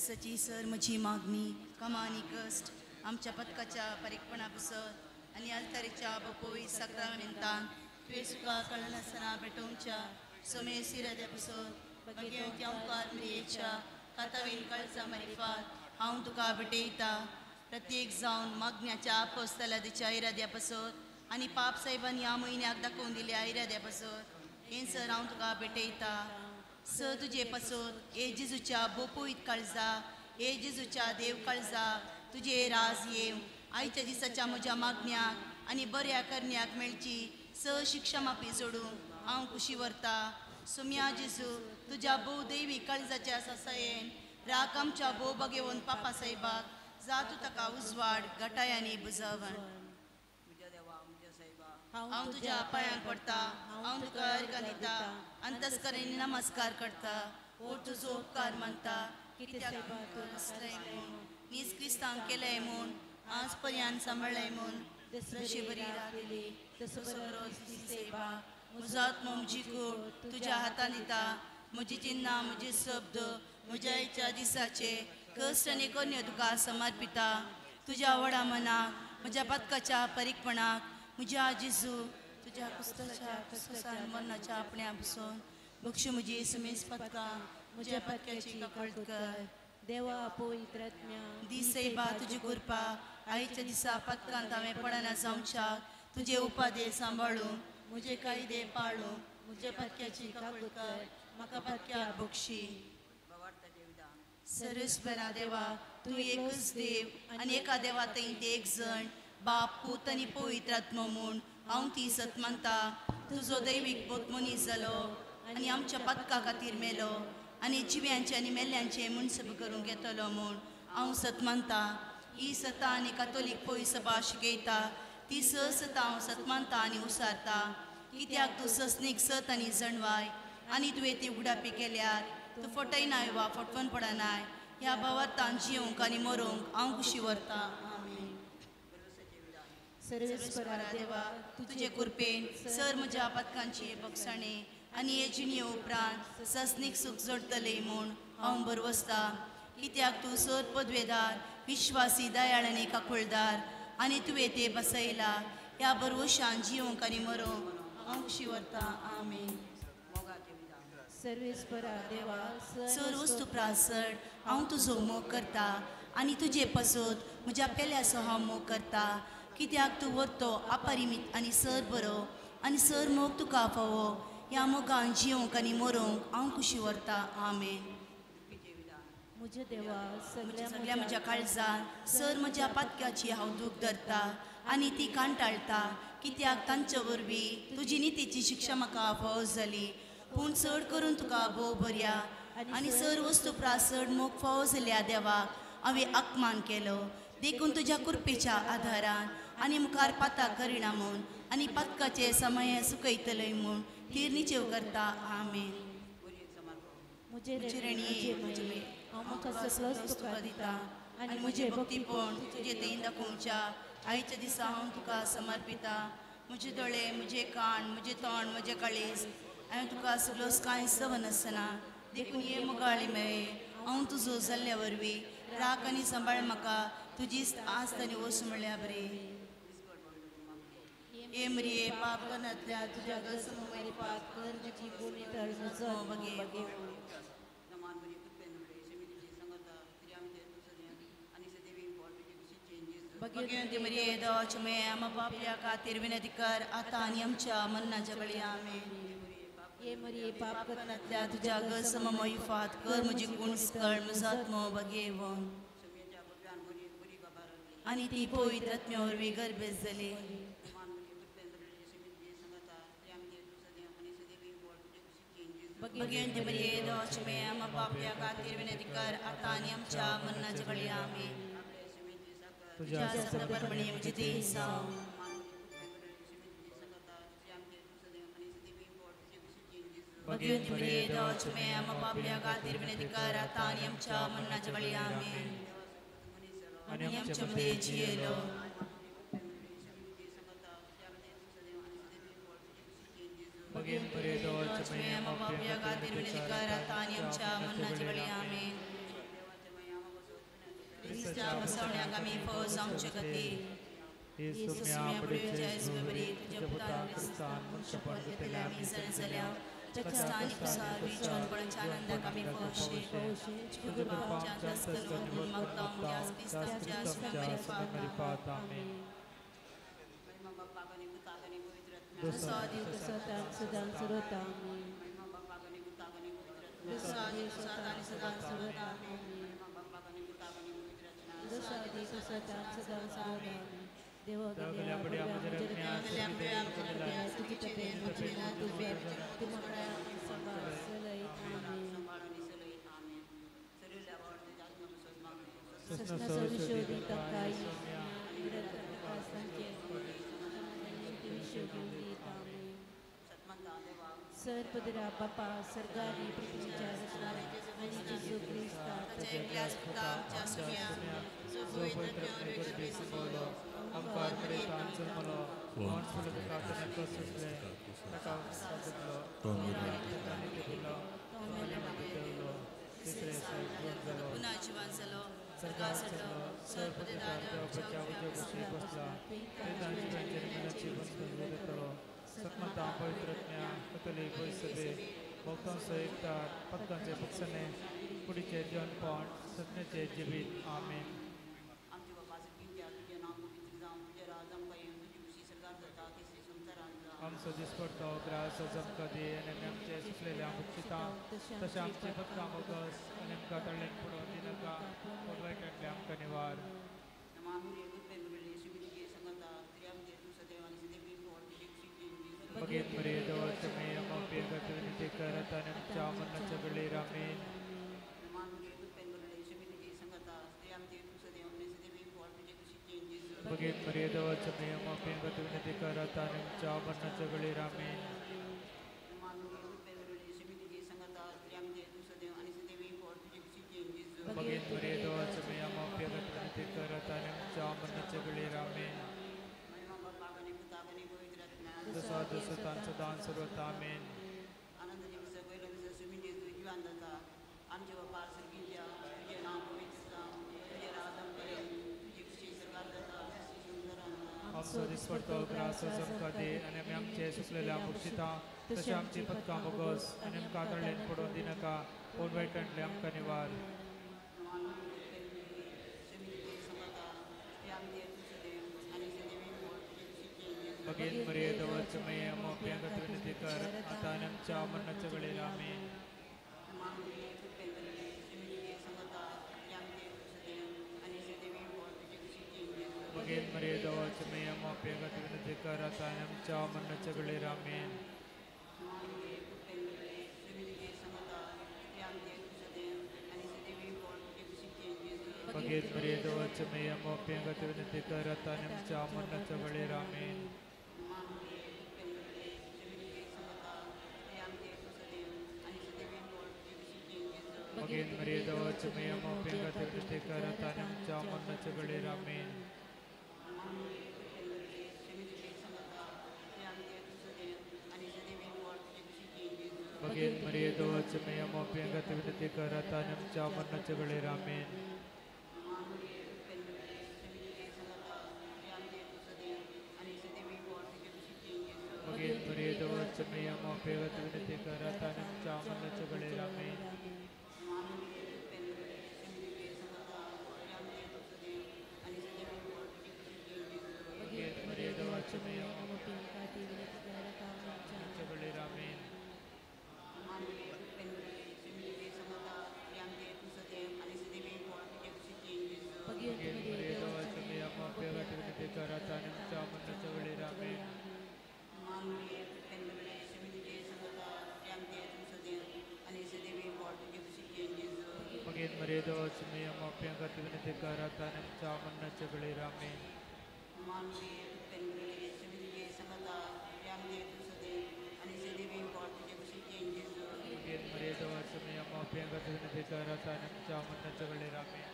दिसाची सर म्हजी मागणी कामां आनी कश्ट आमच्या पथकाच्या परीकपणा पुसत आनी आल्तारीच्या बपोवी साक्रामेंतान तुवें सुका कळनासतना भेटोवच्या सोमे सिराद्या पुसत बगेवत्या उपकार मिरयेच्या कातावीन कळचा मरिफात हांव तुका भेटयता. प्रत्येक जावन मागण्याच्या आपोस्तलादीच्या इराद्या पसत आनी पाप साहेबान ह्या म्हयन्याक दाखोवन दिल्या इराद्या पसत हें सर हांव तुका भेटयता. स तुजे पसत हे जेजूच्या बोपोईत काळजा, हे जेजूच्या देव काळजा, तुजे राज येव आयच्या दिसाच्या म्हज्या मागण्याक आनी बऱ्या करण्याक मेळची स शिक्षा मापी जोडूंक हांव खुशी व्हरता. सुम्या जेजू तुज्या भोव दैवी काळजाच्या सासायेन राख आमच्या भोव बगेवन पापा साहेबाक जा तूं ताका उजवाड घटाय आनी बुजावण. हांव तुज्या पांयांक पडटा, हांव तुका अर्घां दिता, अंतस्करेन नमस्कार करता, हो तुजो उपकार मानता कित्याक आसलें म्हूण नीज क्रिस्तांक केलें म्हूण आज पर्यंत सांबाळ्ळें म्हूण जशी बरी राखली तसो बरो सेवा. म्हजो आत्मो म्हजी कूड तुज्या हातान दिता, म्हजी चिन्नां म्हजे शब्द म्हज्या आयच्या दिसाचे कश्ट आनी करण्यो तुका समर्पिता. तुज्या व्हडा मनाक म्हज्या पथकाच्या परीकपणाक म्हज्या जेजू तुज्या कुस्ताच्या कुस्तान मरणाच्या आपण्या बसून बक्षू म्हजी सुमेस पदकां म्हज्या पदकाची काकळट कर. देवा पवित्रात्म्या दीस सैबा तुजी कृपा आयच्या दिसा पदकांत हांवें पडना जावच्याक तुजे उपादे सांबाळून म्हजे कायदे पाळून म्हज्या पदक्याची काकळट कर, म्हाका पदक्या बक्षी. सर्वेस्परा देवा तूं एकच देव आनी एका देवा थंय एक जण बाप पूत आनी पवित्र आत्मो म्हूण हांव ती सत मानता. तुजो दैवीक पूत मनीस जालो आनी आमच्या पदका खातीर मेलो आनी जिव्यांचे आनी मेल्यांचे मुनसब करूंक येतलो म्हूण हांव सत मानता. ही सता आनी कातोलीक पय सभा शिकयता ती स सता हांव सत मानता आनी उसारता कित्याक तूं ससनीक सत आनी जणवाय आनी तुवें ती उगडापी केल्यार तूं फटयनाय वा फटवण पडनाय. ह्या भावार्थान जिवंक आनी मरोंक हांव खुशी व्हरता. आमेन. सर्वेस्परा देवा तुजे कृपेन सर म्हज्या पदकांची बक्षाणे आनी हे जिणे उपरांत ससनीक सूख जोडटले म्हूण हांव बरवसता कित्याक तूं सर पदवेदार विश्वासी दयाळ आनी काकुळदार आनी तुवें ते बसयला. ह्या बरवशान जिवंक आनी मरोंक हांव खुशी व्हरता. आमेन. सर्वेस्परा देवा सर वस्तू प्रासड हांव तुजो मोग करता आनी तुजे पसत म्हज्या पेल्याचो हांव मोग करता कित्याक तूं व्हरतो अपरिमीत आनी सर बरो आनी सर मोग तुका फावो. ह्या मोगान जिवंक आनी मरोंक हांव खुशी व्हरता. आमेन. म्हज्या देवा सगळ्या म्हज्या काळजान सर म्हज्या पातक्याची हांव दूख धरता आनी ती कांटाळटा कित्याक तांचे वरवीं तुजी नितीची शिक्षा म्हाका फावो जाली. पूण चड करून तुका भोव बऱ्या आनी सर वस्तू प्रासड मोग फावो जाल्या देवाक हांवें अपमान केलो. देखून तुज्या कृपेच्या आधारान आनी मुखार पाताक करिना म्हूण आनी पातकाचे समय सुकयतलय म्हूण तीर निचेव करता. आमेन. म्हजे रणये हांव म्हाका सगळोच तुका दिता आनी म्हजें भक्तीपण तुजे थंय दाखोवच्या आयच्या दिसा हांव तुका समर्पिता. म्हजे दोळे म्हजे कान म्हजें तोंड म्हजें काळीज हांवें तुका सगळोच कांय सवनासतना देखून हे मोगाळी मेळ्ळे हांव तुजो जाल्ल्या वरवीं राख आनी सांबाळ म्हाका तुजी आस्त आनी वस म्हळ्यार बरी. हे मरिये पाप करनातल्या तुज्या पाप कर म्हजी गुण म्हजो बगे. भगवंती मरिये देवाचे मये आमा पापया खातीर विनंती कर आतां आनी आमच्या मरणाच्या वेळी. आमेन. हे मरिये पाप करनातल्या तुज्या गसमयुफात कर म्हजी गुण स्कळ म्हजो आत्मो बगेवन आनी ती पवित्र आत्म्या वरवीं गर्भेस्त जाली. भगवंती मरिये देवाचे मये आमा पापया खातीर विनंती कर आतां आनी आमच्या मरणाच्या वेळी. आमेन. तुज्या शब्दाप्रमाणे म्हजी देह जावं. भगवंती मरिये देवाचे मये आमा पापया खातीर विनंती कर आतां आनी आमच्या मरणाच्या वेळी. आमेन. आनी आमच्या मदें जियेलो. देवाचे मये आमा पापया खातीर विनंती कर आतां आनी आमच्या मरणाच्या वेळी. आमेन. क्रिस्ताच्या बसवण्याक आमी फावो जावचे खातीर तुज्या पुतान क्रिस्तान मनशापण घेतलें आमी जाणा जाल्या क्रिस्तान कुसार जिवनपणाच्या आनंदाक आमी फावशे तुज्या कृपा आमच्या अंतस्करण मागता आमच्या क्रिस्ताच्या सुमरिफात आमेन. सर पदरा बापा सरकारी पृथ्वीच्या रचना आनी जेजू क्रिस्ता सत्मता पवित्रज्ञा कथोलीक सभे भक्तांचो एकतार पक्कांचे पक्षणे कुडीचे जीवनपण सत्नेचे जिवीत आमेन. आमचो दिसपडतो ग्रास जमकां दी आनी आमी आमचे सुकलेल्या मुक्षिता तशें आमचे पक्का मोगस आनी आमकां तळ्ळेन पडोवन दिनाका पूण वायटांतले आमकां निवार. भगीत मरिये देवाचे मेय आमच्या विनंती करत आनी आमच्या मरणाच्या वेळेर आमेन. भगीत मरिये देवाचे मेय आमच्या विनंती करत आनी आमच्या मरणाच्या वेळेर आमेन. भगीत मरिये देवाचे मेय आमच्या विनंती करत आनी आमच्या मरणाच्या वेळेर आमेन. दान सर्वता आमेन. आमचो दिसपडतो ग्रास जमकां दी आनी आमी आमचे सुकलेल्या मुक्षिता तशें आमची पदकां मोगस आनी आमकां तळ्ळेन पडोवन दिनाका पूण वायटांतले आमकां निवार. भगीत मरिये देवाचे मेय आमच्या विनंती कर आता आनी आमच्या मरणाच्या वेळेर आमेन. भगीत मरिये देवाचे मेय आमच्या विनंती कर आता आनी आमच्या मरणाच्या वेळेर आमेन. भगीत मरिये देवाचे मेय आमच्या विनंती कर आता आनी आमच्या मरणाच्या वेळेर आमेन. भगीत मरिये देवाचे मेय आमच्या विनंती कर आता आनी आमच्या मरणाच्या वेळेर आमेन. भगीत मरिये देवाचे मेय आमच्या विनंती कर आता आनी आमच्या मरणाच्या वेळेर आमेन. भगीत मरिये देवाचे मेय आमच्या विनंती कर आता आनी आमच्या मरणाच्या वेळेर आमेन.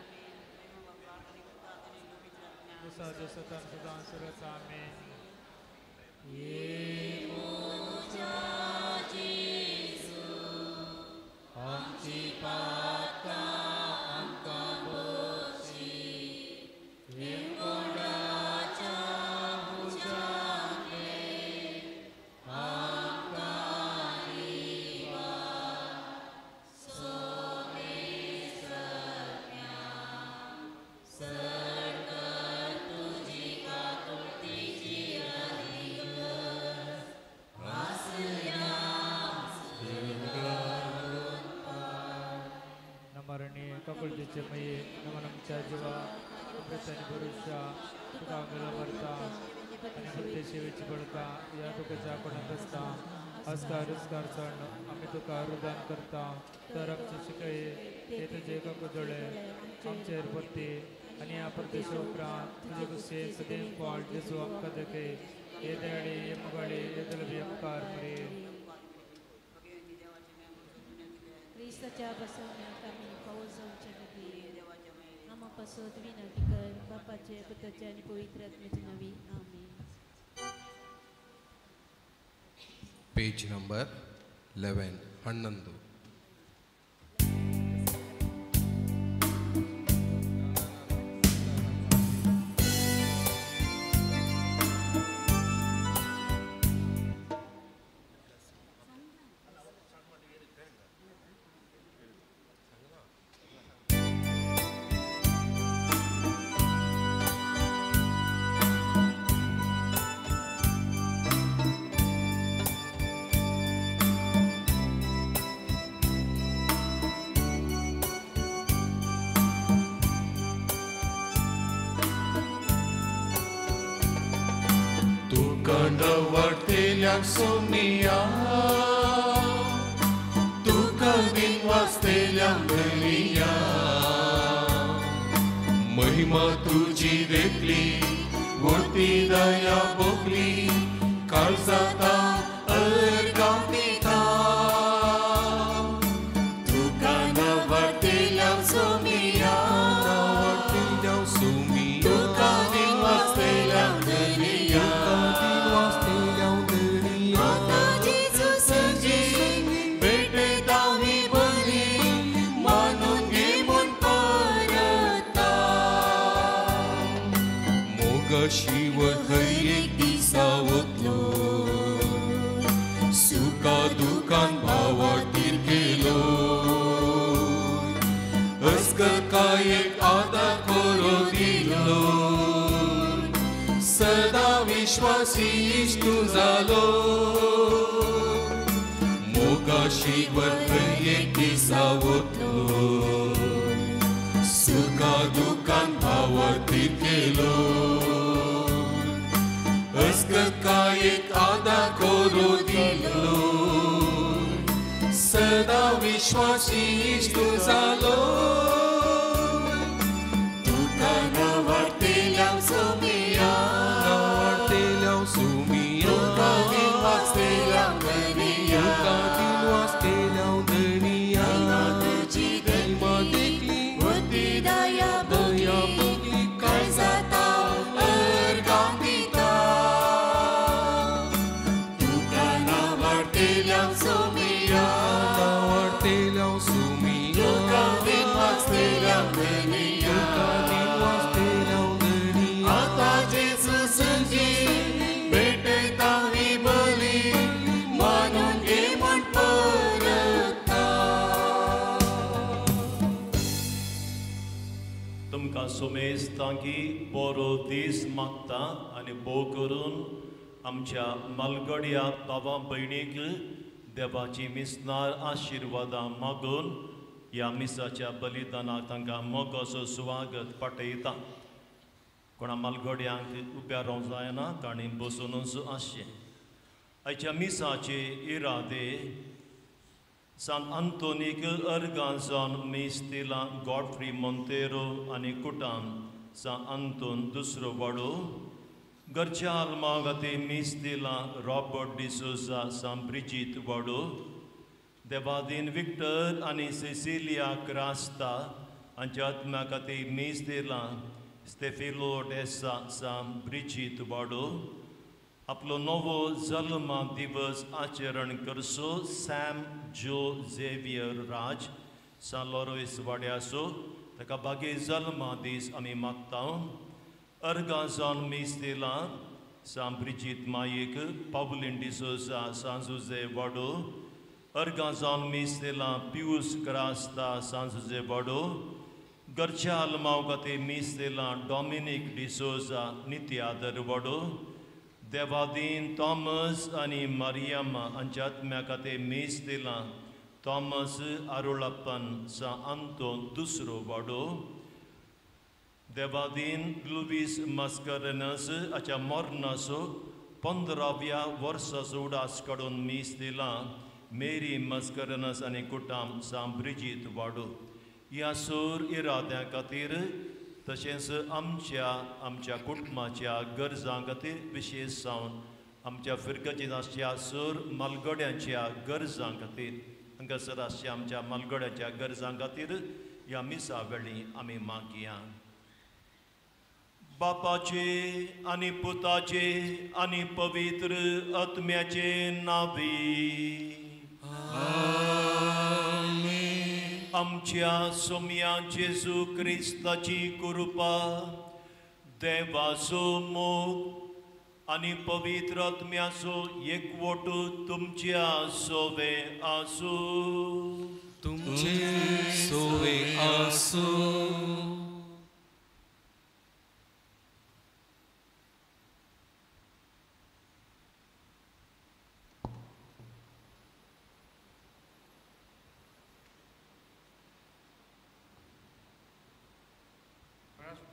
आमची पातकां आमकां बक्षी. जेजूचे मये नमन आमच्या जिवा अमृत आनी भरुशा तुका आंगलो मरता आनी भक्ती सेवेची बळका ह्या तुकाच्या कोणाक आसता आस्कार रुजगार चड आमी तुका रुदान करता तर आमचे शिकये ते तुजे कुजोळे आमचेर परती आनी ह्या परदेशा उपरांत तुजे कुशे सदैव फावट जेजू आमकां दाखय हे दयाळी हे मोगाळी हे दलबी उपकार मरे. क्रिस्ताच्या बसवण्याक आमी पावस जावचे खातीर आमा पासत विनंती कर बापाचे पुताचे आनी पवित्र आत्म्याचे नांवी आमेन. Page number 11 11. सोनिया तुका दिनवासतेल्या धनिया महिमा तुजी देखली मोठी दया भोगली काळजाता अर्गां दिता तुका नावाडतेल्या सोनिया तुका दिनवासतेल्या धनिया शिव हर एक दिसा वतलो सुखा दुखान भावातीर केलो अस्ककायेक आदार करो दिलो सदा विश्वासी इश्टू जालो मोगा शिव हर एक दिसा वतलो सुखा दुखान भावातीर केलो अस्ककायेक आदार करो दिलो सदा विश्वासी इश्टू जालो तुका नावाडतेल्या सोमिया नावाडतेल्या सोमिया तुका दिनवासतेल्या धनिया तुका दिनवासतेल्या धनिया तुजी देखली मोठी दया भोगली काळजाता अर्गां दिता तुका नावाडतेल्या सोमिया नावाडतेल्या सोमिया तुका दिनवासतेल्या धनिया तुका दिनवासतेल्या धनिया आतां जेजू संगी भेटयता ही बली मानून घे म्हूण परता. तुमकां सुमेस्तांकी बरो दीस मागता आनी भोव करून आमच्या मालगड्या भावा भयणीक देवाची मिसनार आशिर्वादां मागून ह्या मिसाच्या बलिदानाक तांकां मोगाचो स्वागत पाठयता. कोणा मालगड्यांक उब्या रावंक जायना तांणी बसुनूच आसचें. आयच्या मिसाचे इरादे सांत आंतोनीक अर्गां जावन मीस दिलां गॉडफ्री मोंतेरो आनी कुटाम सांत आंतोन दुसरो वाडो घरच्या आल्मा खातीर मीस दिलां रॉबर्ट डिसोजा सांत ब्रिजीत वाडो देवादीन विक्टर आनी सेसिलिया क्रास्ता हांच्या आत्म्या खातीर मीस दिलां स्टेफिलो डेसा सांत ब्रिजीत वाडो आपलो नवो जल्मा दिवस आचरण करचो सॅम जो झेवियर राज सान लॉरोइस वाड्याचो ताका बागे जल्मा दीस आमी मागता. अर्गां जावन मीस दिलां सांत ब्रिजीत मायेक पावलीन डिसोजा सांजुजे वाडो अर्गां जावन मीस दिलां पियूस क्रास्ता सांजुजे वाडो घरच्या आल्माव खातीर मीस दिलां डॉमिनीक डिसोजा नित्यादर वाडो देवादीन थॉमस आनी मारियम्मा हांच्या आत्म्या खातीर मीस दिलां थॉमस आरुळप्पन सा आंतोन दुसरो वाडो देवादीन लुवीस मास्करेनस हाच्या मरणाचो 15व्या वर्साचो उडास काडून मीस दिलां मेरी मास्करेनस आनी कुटाम सा ब्रिजीत वाडो ह्या सोर इराद्यां खातीर तशेंच आमच्या आमच्या कुटुंबाच्या गरजां खातीर विशेश जावन आमच्या फिरगजेंत आसच्या सर मालगड्यांच्या गरजां खातीर हांगासर आसच्या आमच्या मालगड्यांच्या गरजां खातीर ह्या मिसा वेळी आमी मागया. बापाचे आनी पुताचे आनी पवित्र आत्म्याचे नांवी आमच्या सोम्या जेजू क्रिस्ताची कृपा देवाचो मोग आनी पवित्र आत्म्याचो एकवट तुमच्या सोवे आसूं. तुमचे सोवे आसूं.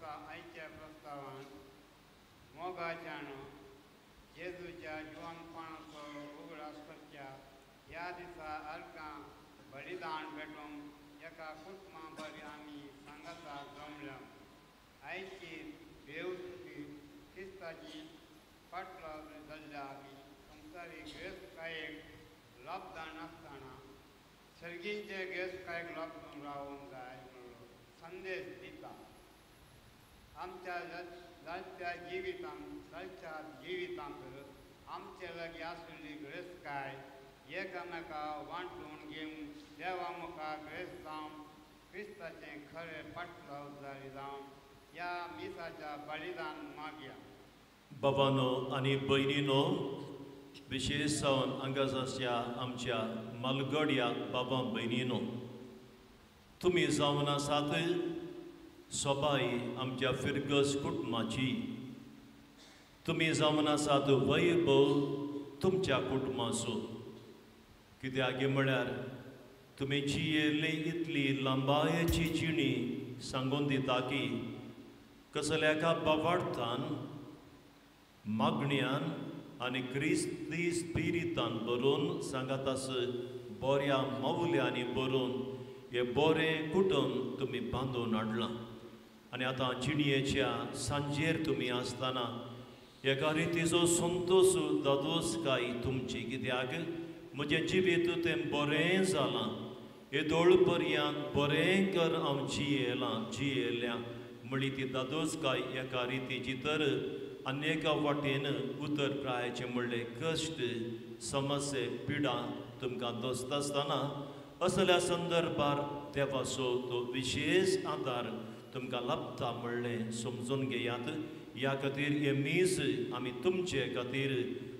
आयच्या प्रस्तावान मोगाच्यान जेजूच्या जिवनपणाचो उगडास करच्या ह्या दिसा अर्कां बलिदान भेटोवंक एका कुटुंबा बरी आमी सांगाता जमल्या. आयची देवस्तुती क्रिस्ताची फाटलाव जाल्ल्या आमी संवसारीक गिरेस्तकायेक लब्धान नासतना सर्गींचे गिरेस्तकायेक लब्धून रावूंक जाय म्हणून संदेश दिता. आमच्या जायत्या जिवितांत आमचे लागीं आशिल्ली गिरेस्तकाय एकामेका वांटून घेवन देवा मुखार गिरेस्त जावन क्रिस्ताचें खरें फाटलाव जावन ह्या मिसाच्या बलिदान मागया. बाबानो आनी भयणीनो विशेश जावन हांगासरच्या आमच्या मालगड्या बाबा भयणीनो तुमी जावन आसात सोबाय आमच्या फिरगस कुटुंबाची. तुमी जावन आसात वैभव तुमच्या कुटुंबाचो. कित्याक म्हळ्यार तुमी जियेल्ली इतली लांबायेची जिणी सांगून दिता की कसल्या एका बावार्थान मागण्यान आनी क्रिस्ती स्पिरितान बरोवन सांगात आस बऱ्या मावल्यांनी बरोवन हे बरें कुटुंब तुमी बांदून हाडलां. आनी आतां जिणयेच्या सांजेर तुमी आसतना एका रितीचो संतोश दादोसकाय तुमची. कित्याक म्हजें जिवीत तें बरें जालां येदोळ पर्यंत बरें कर हांव जियेलां जियेल्या म्हळी ती दादोसकाय एका रितीची. तर आनी एका वाटेन उतर प्रायेचें म्हणलें कश्ट समस्ये पिडा तुमकां दोसता आसतना असल्या संदर्भार देवाचो तो विशेश आदार तुमकां लाभता म्हणलें समजून घेयात. ह्या खातीर हे मीस आमी तुमचे खातीर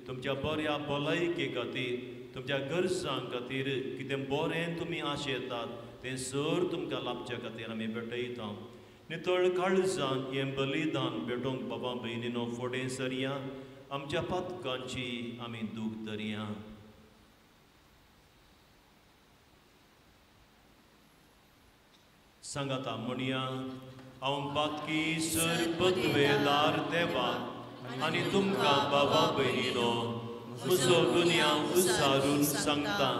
तुमच्या बऱ्या भलायके खातीर तुमच्या गरजां खातीर कितें बरें तुमी आशेतात तें सर तुमकां लाभच्या खातीर आमी भेटयता. नितळ काळजान हें बलिदान भेटोवंक बाबा भयणीनो फुडें सरया. आमच्या पातकांची आमी दूख धरया. सांगाता म्हणया हांव पातकी सर पदवेदार देवाक आनी तुमकां बाबा भयणीनो म्हजो गुन्यांव उसारून सांगता.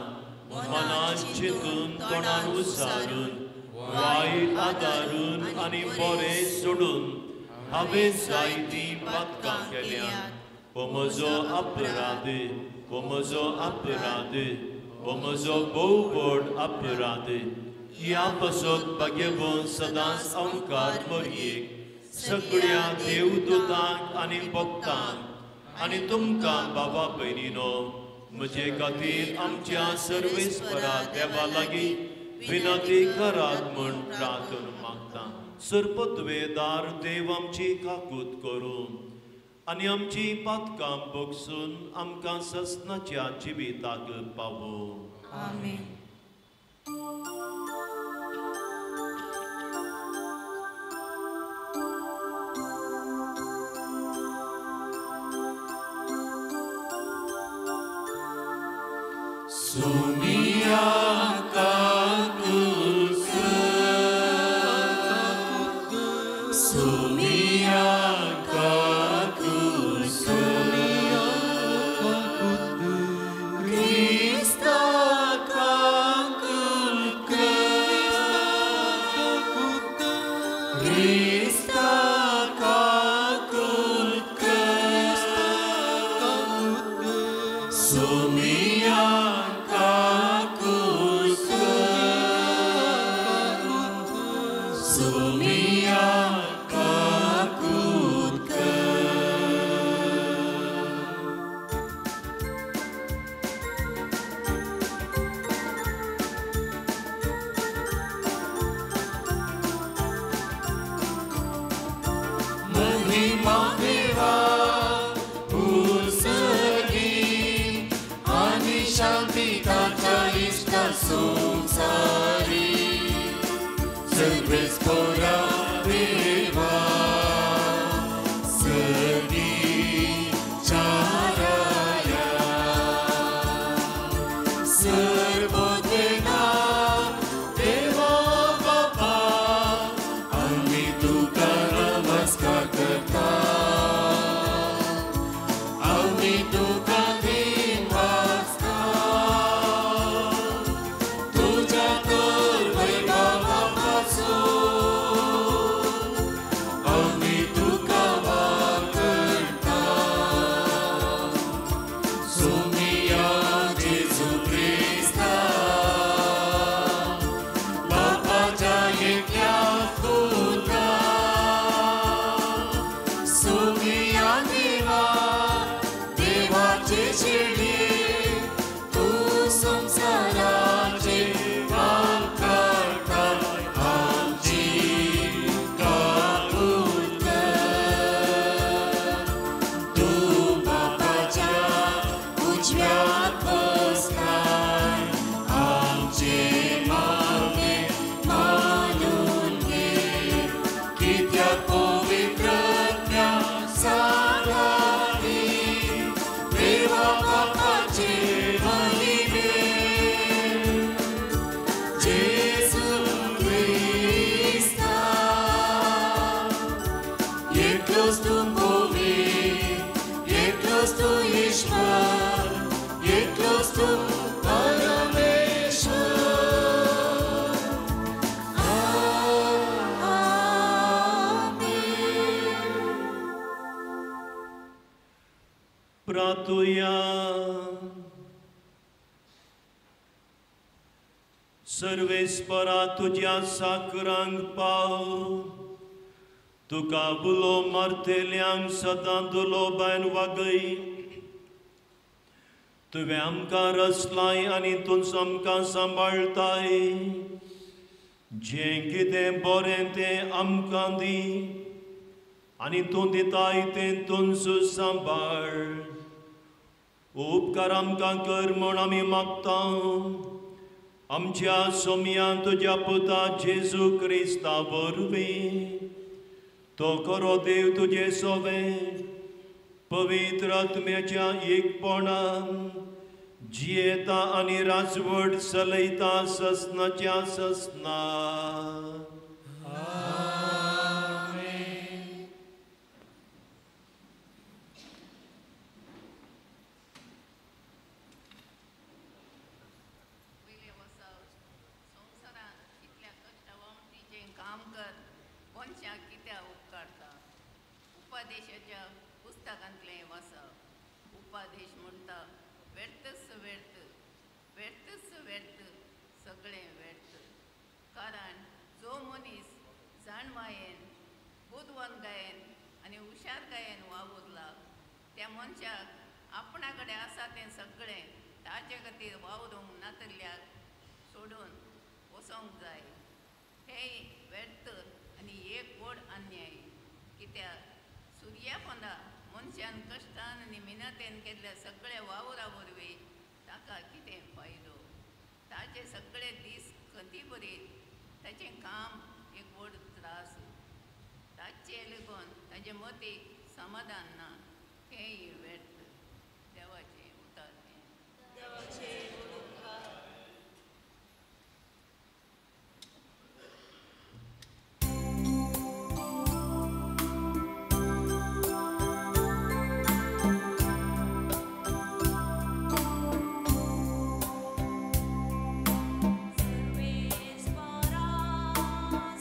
मनान चिंतून तोंडान उसारून वायट आदारून आनी बरें सोडून हांवें जायतीं पातकां केल्यात. हो म्हजो अपराध हो म्हजो अपराध हो म्हजो भोव व्हड अपराध. ह्या पासत भाग्यवंत सदांच अंकार मरयेक सगळ्या देवदूतांक आनी भक्तांक आनी तुमकां बाबा भयणीनो म्हजे खातीर आमच्या सर्वेस्परा देवा लागीं विनंती करात म्हूण प्रार्थना मागता. सर्पत्वेदार देव आमची काकूत करून आनी आमची पातकां बगसून आमकां ससनाच्या जिविताक पावो. आमेन. Sonia महिमा देवा उर्सगी आनी शांती ताच्या इश्टा संवसारी सर्वेस्पोरा देवा सगी चाराया सर्वोदेना देवा बापा आमी तुका नमस्कार करता आमी तुका दिनवासता तुज्या तर वैभवा पासून आमी तुका वाकरता सोमिया जेजू क्रिस्ता बापाच्या एकल्या पुता सोमिया देवा देवाचे शिडी तूं संवसाराचे पाप काडटा आमची काकूत कर. तूं बापाच्या उजव्यात बसलाय आमचे मागणे मानून घे कित्याक पवित्र आत्म्या सांगाती देवा बापाचे महिमे जेजू क्रिस्ता एकलोच तूं पवित्र एकलोच तूं ईश्वर एकलोच तूं परमेश्वर. आमेन. प्रार्थुया. सर्वेस्परा तुज्या साकरांक पाव तुका उलो मारतेल्यांक सदां दुलोबायन वागय. तुवें आमकां रचलाय आनी तूंच आमकां सांबाळटाय. जें कितें बरें तें आमकां दी आनी तूं दिताय तें तूंच सांबाळ. उपकार आमकां कर म्हूण आमी मागता आमच्या सोमया तुज्या पुता जेजू क्रिस्ता वरवीं. तो खरो देव तुजे सोवे पवित्र आत्म्याच्या एकपणान जियेता आनी राजवट चलयता ससनाच्या ससना. वयले वर्सा संवसारांत इतल्या कश्टावांटीचें काम कर मनशाक कित्याक उपकारता. उपादेशाच्या पुस्तकांतलें वाचप. उपादेश म्हणटा व्यर्थच व्यर्थ व्यर्थच व्यर्थ सगळें व्यर्थ. कारण जो मनीस जाणवायेन बुदवंतकायेन आनी हुशारकायेन वावुरला त्या मनशाक आपणा कडेन आसा तें सगळें ताचे खातीर वावरूंक नातल्याक सोडून वचोंक जाय. हें व्यर्थ आनी एक व्हड अन्याय. कित्याक सुर्या पोंदा मनशान कश्टान आनी मिनतेन केल्ल्या सगळ्या वावरा वरवीं ताका कितें फायदो. ताचे सगळे दीस खंती बरीत ताचें काम एक व्हड त्रास. ताचें लागून ताजे मतीक समाधान ना. हेंय व्यर्थ. देवाचें उतर हें. देवाचे उपकार. सर्वेस्परा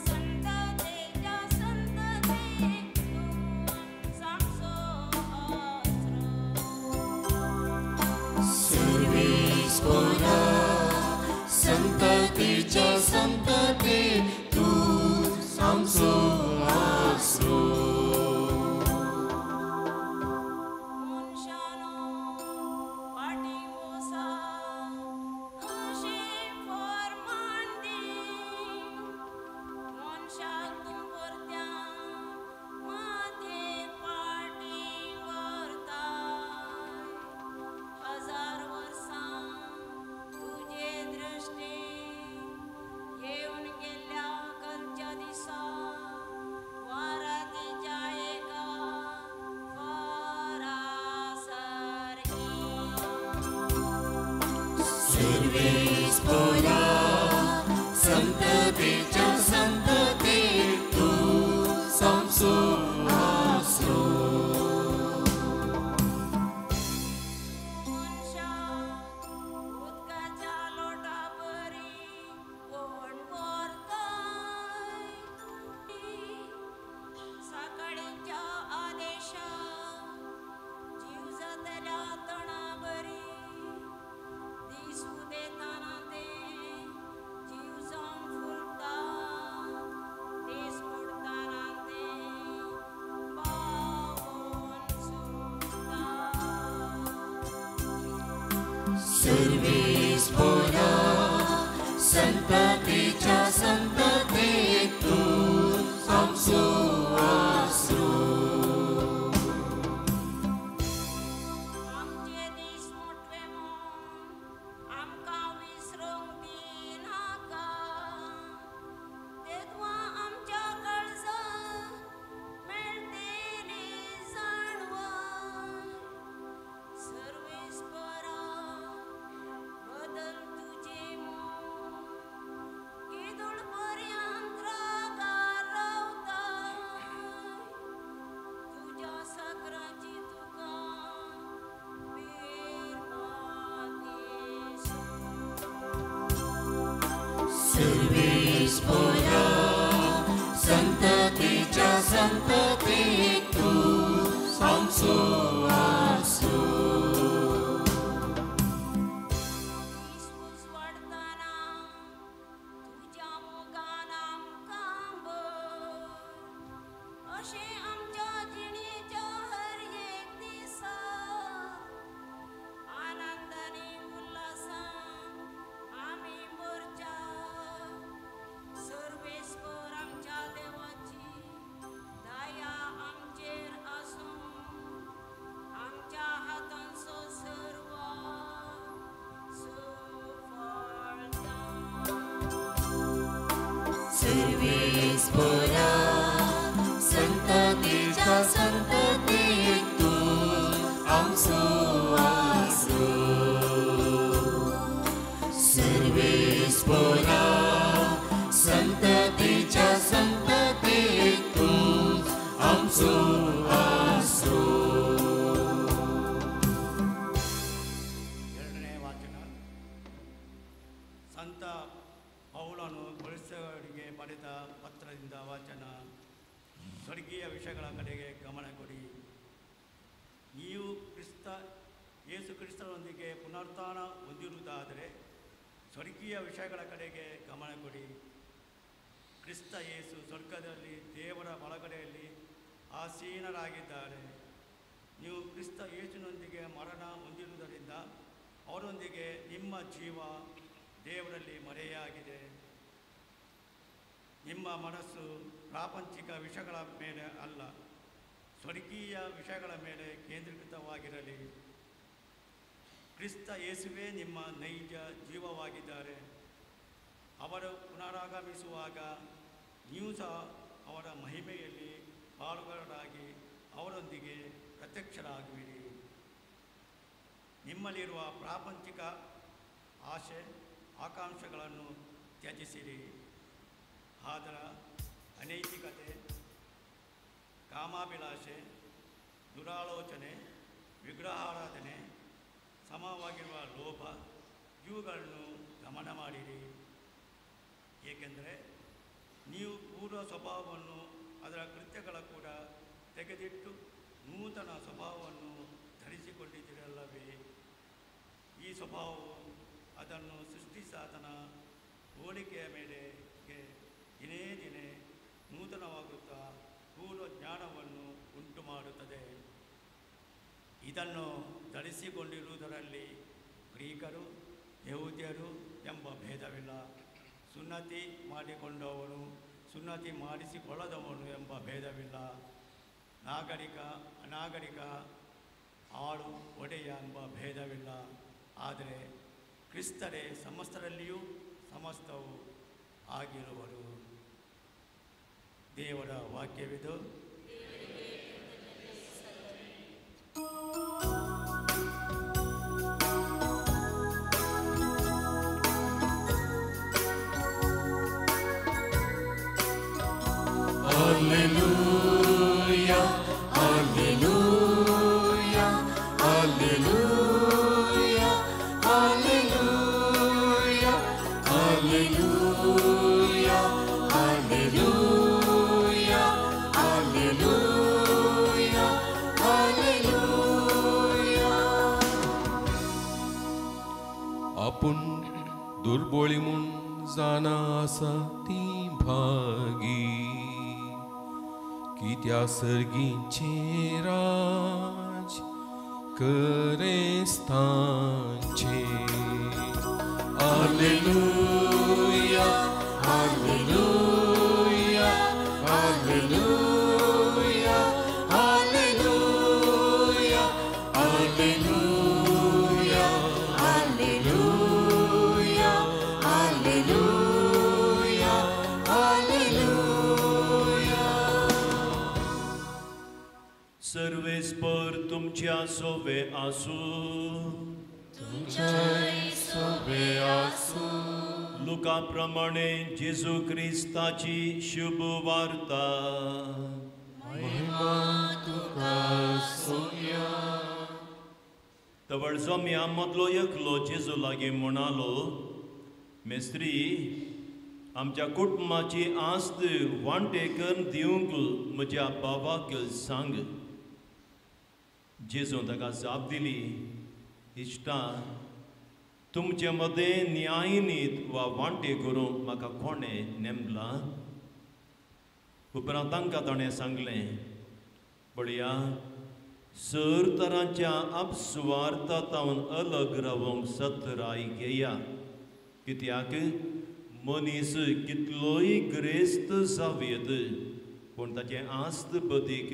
संततेच्या संतते तूं सांगसो आस्रो. सर्वेस्पोरा संततेच्या संतते तूं आमचो आसरो. उदकाच्या लोटा बरी कोण व्हरताय सकाळींच्या आदेशा जीव जातल्या तणा बरी दिसू देताना ते जीव जावन फुलता दीस बुडताना ते बावून सुकता. सर्वेस्पोरा संततेच्या संतते तूं आमचो आसरो. आमचे दीस मोटवे म्हूण आमकां विसरूंक दिनाका तेदवां आमच्या काळजाक मेळटली जाणवाय. सर्वेस्परा बदल तुजे म्हूण केदोळ पर्यंत रागार रावताय. तुज्या साकराची तुका सर्वेस्पोरा संततेच्या संतते तूं आमचो आसरो. वाडताना तुज्या मोगान आमकां भर अशें आमच्या जिणेच्या हर एक दिसा आनंदाने उल्हासान आमी भरच्या. सर्वेस्पर आमच्या देवाची दया आमचेर आसूं आमच्या हातांचो सर्व सुफळता. सर्वेस्पोरा संततेच्या संतते तूं आमचो आसरो. सर्वेस्पोरा संततेच्या संतते तूं आमचो आसरो. ಎರಡನೇ ವಾಚನ. ಸಂತ ಪೌಲನು ಕೊಲೊಸ್ಸೆಯವರಿಗೆ ಬರೆದ ಪತ್ರದಿಂದ ವಾಚನ. ಸ್ವರ್ಗೀಯ ವಿಷಯಗಳ ಕಡೆಗೆ ಗಮನ ಕೊಡಿ. ನೀವು ಯೇಸು ಕ್ರಿಸ್ತನೊಂದಿಗೆ ಪುನರುತ್ಥಾನ ಹೊಂದಿರುವುದಾದರೆ ಸ್ವರ್ಗೀಯ ವಿಷಯಗಳ ಕಡೆಗೆ ಗಮನ ಕೊಡಿ. ಕ್ರಿಸ್ತ ಯೇಸು ಸ್ವರ್ಗದಲ್ಲಿ ದೇವರ ಬಲಗಡೆಯಲ್ಲಿ ಆಸೀನರಾಗಿದ್ದಾರೆ. ನೀವು ಕ್ರಿಸ್ತ ಯೇಸುನೊಂದಿಗೆ ಮರಣ ಹೊಂದಿರುವುದರಿಂದ ಅವರೊಂದಿಗೆ ನಿಮ್ಮ ಜೀವ ದೇವರಲ್ಲಿ ಮರೆಯಾಗಿದೆ. ನಿಮ್ಮ ಮನಸ್ಸು ಪ್ರಾಪಂಚಿಕ ವಿಷಯಗಳ ಮೇಲೆ ಅಲ್ಲ, ಸ್ವರ್ಗೀಯ ವಿಷಯಗಳ ಮೇಲೆ ಕೇಂದ್ರೀಕೃತವಾಗಿರಲಿ. ಕ್ರಿಸ್ತ ಯೇಸುವೇ ನಿಮ್ಮ ನೈಜ ಜೀವವಾಗಿದ್ದಾರೆ. ಅವರು ಪುನರಾಗಮಿಸುವಾಗ ನೀವು ಸಹ ಅವರ ಮಹಿಮೆಯಲ್ಲಿ ಪಾಲುಗಾರರಾಗಿ ಅವರೊಂದಿಗೆ ಪ್ರತ್ಯಕ್ಷರಾಗುವಿರಿ. ನಿಮ್ಮಲ್ಲಿರುವ ಪ್ರಾಪಂಚಿಕ ಆಸೆ ಆಕಾಂಕ್ಷೆಗಳನ್ನು ತ್ಯಜಿಸಿರಿ. ಆದರ ಅನೈತಿಕತೆ, ಕಾಮಾಭಿಲಾಷೆ, ದುರಾಲೋಚನೆ, ವಿಗ್ರಹಾರಾಧನೆ, ಸಮವಾಗಿರುವ ಲೋಭ ಇವುಗಳನ್ನು ಗಮನ ಮಾಡಿರಿ. ಏಕೆಂದರೆ ನೀವು ಪೂರ್ವ ಸ್ವಭಾವವನ್ನು ಅದರ ಕೃತ್ಯಗಳ ಕೂಡ ತೆಗೆದಿಟ್ಟು ನೂತನ ಸ್ವಭಾವವನ್ನು ಧರಿಸಿಕೊಂಡಿದ್ದೀರಲ್ಲವೇ? ಈ ಸ್ವಭಾವವು ಅದನ್ನು ಸೃಷ್ಟಿಸಾತನ ಹೋಲಿಕೆಯ ಮೇರೆಗೆ ದಿನೇ ದಿನೇ ನೂತನವಾಗುತ್ತಾ ಪೂರ್ವ ಜ್ಞಾನವನ್ನು ಉಂಟು ಮಾಡುತ್ತದೆ. ಇದನ್ನು ಧರಿಸಿಕೊಂಡಿರುವುದರಲ್ಲಿ ಗ್ರೀಕರು ಯಹೂದ್ಯರು ಎಂಬ ಭೇದವಿಲ್ಲ, ಸುನ್ನತಿ ಮಾಡಿಕೊಂಡವನು ಸುನ್ನತಿ ಮಾಡಿಸಿಕೊಳ್ಳದವನು ಎಂಬ ಭೇದವಿಲ್ಲ, ನಾಗರಿಕ ಅನಾಗರಿಕ, ಆಳು ಒಡೆಯ ಎಂಬ ಭೇದವಿಲ್ಲ. ಆದರೆ ಕ್ರಿಸ್ತರೇ ಸಮಸ್ತರಲ್ಲಿಯೂ ಸಮಸ್ತವೂ ಆಗಿರುವರು. ದೇವರ ವಾಕ್ಯವಿದು. Alleluia, Alleluia, Alleluia, Alleluia, Alleluia, Alleluia, Alleluia, Alleluia. आपूण दुर्बोळी म्हूण जाणा आसा ती भागी कित्या सर्गीचें राज करेस्तांचें. Alleluia, Alleluia, Alleluia, Alleluia, Alleluia, Alleluia, Alleluia, Alleluia. सर्वेस्पर तुमच्या सोवे आसूं. तुमच्याय सोबे आसूं. लुका प्रमाणे जेजू क्रिस्ताची शुभ वार्ता. महिमा तुका सोम्या. तवळ जम्या मदलो एकलो जेजू लागीं म्हणालो, मेस्त्री, आमच्या कुटुंबाची आस्त वांटेकन दिवंक म्हज्या बाबाक सांग. जेजून ताका जाप दिली, इश्टा, तुमचे मदें न्यायनीत वा वांटे करूंक म्हाका कोणें नेमलां? उपरांत तांकां ताणें सांगलें, पळया, सर तरांच्या आपसुवार्था तावन अलग रावंक सतराय घेया, कित्याक मनीस कितलोय ग्रेस्त जावयेत पूण ताचें आस्त बदीक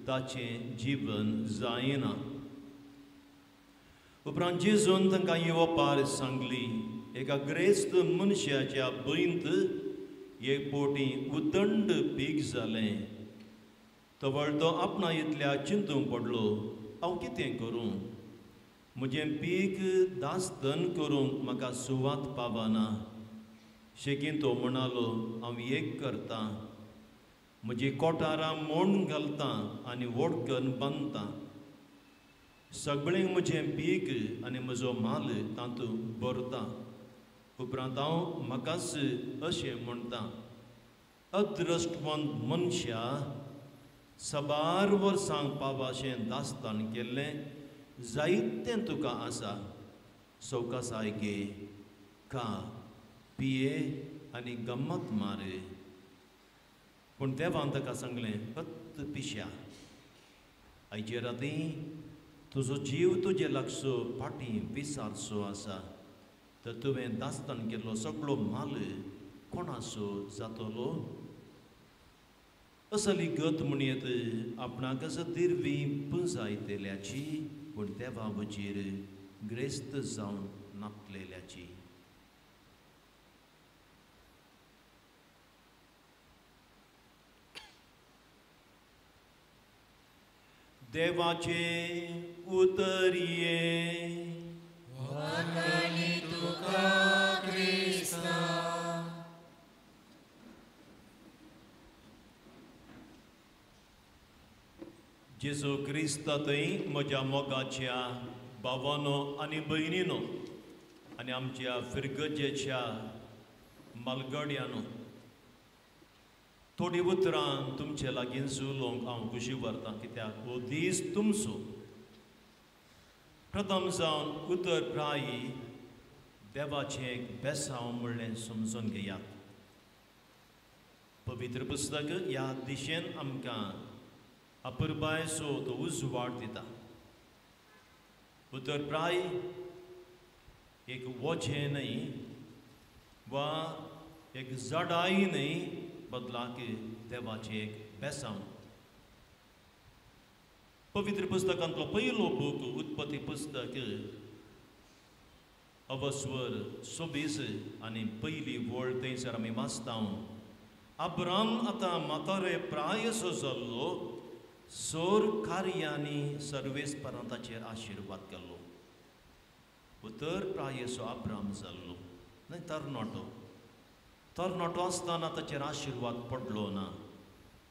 ताचें जीवन जायना. उपरांत जेजून तांकां ही ओपार सांगली, एका ग्रेस्त मनशाच्या भंयंत एक पोटी उदंड पीक जालें. तवळ तो आपणा इतल्या चिंतूंक पडलो, हांव कितें करूं? म्हजें पीक दासधन करूंक म्हाका सुवात पावना. शेकीन तो म्हणालो, हांव एक करतां, म्हजी कोठारां मोण घालतां आनी वडकन बांदतां. सगळें म्हजें पीक आनी म्हजो माल तातूंत भरता. उपरांत हांव म्हाकाच अशें म्हणटा, अद्रश्टवंत मनशा, साबार वर्सांक पावाशें दास्तान केल्लें जायतें तुका आसा. सवकासाय घे, खा, पिये आनी गम्मत मार. पूण देवान ताका सांगलें, पत्त पिश्या, आयचे राती तुजो जीव तुजे लागसो फाटीं विसारसो आसा, तर तुवें दास्तान केल्लो सगळो माल कोणाचो जातलो? असली गत म्हणयेत आपणाक दिरवी पुंजायतल्याची, पूण देवा वचेर ग्रेस्त जावन नापलेल्याची. देवाचे उतरये. वाखाणी तुका क्रिस्ता. जेजू क्रिस्ता थंय म्हज्या मोगाच्या भावानो आनी भयणीनो आनी आमच्या फिरगजेच्या मालगड्यानो, थोडी उतरां तुमचे लागीं उलोवंक हांव खुशी व्हरतां, कित्याक हो दीस तुमचो. प्रथम जावन उतर प्राय देवाचें एक बेसांव म्हणलें समजून घेयात. पवित्र पुस्तक ह्या दिशेन आमकां अपुरबायेचो तो उजवाड दिता. उतर प्राय एक वजें न्हय वा एक जडाय न्हय, बदलाक देवाचें एक बेसांव. पवित्र पुस्तकांतलो पयलो बूक उत्पत्ती पुस्तक अवस्वर 26 आनी पयली वळ थंयसर आमी वाचता. अब्राम आतां म्हातारे प्रायसो जाल्लो, सोर कार्यांनी सर्वेस्परान ताचेर आशिर्वाद केल्लो. उतर प्रायसो अब्राम जाल्लो न्हय, तरणाटो. तरणाटो आसतना ताचेर आशिर्वाद पडलो ना,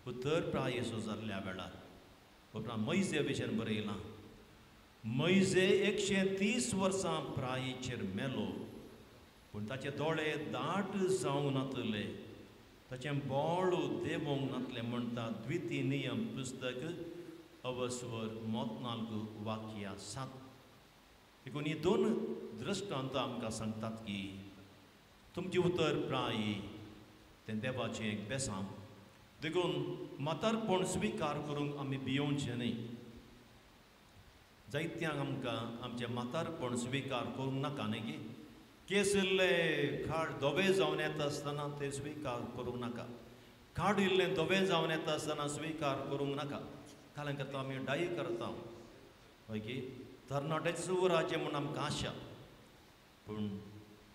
उतर प्रायेसो जाल्ल्या वेळार उपरांत मैजे विशयान बरयलां मैजे 130 वर्सां प्रायेचेर मेलो पूण ताचे दोळे दाट जावंक नातले ताचें बोळ देवोंक नातलें म्हणटा द्वितीय नियम पुस्तक अवस्वर मोतनाल्क वाक्या 7. देखून ही दोन दृश्टांत आमकां सांगतात की तुमची उतर प्राय तें देवाचें एक बेसांव. देखून म्हातारपण स्विकार करूंक आमी भियोवचें न्हय. जायत्यांक आमकां आमचें म्हातारपण स्विकार करूंक नाका न्ही की केस इल्ले खाड धवे जावन येता आसतना तें स्विकार करूंक नाका, खाड इल्लें धवें जावन येता आसतना स्विकार करूंक नाका. कारण करता आमी डाय करता हय की तरणाट्याचें उराचें म्हूण आमकां आशा, पूण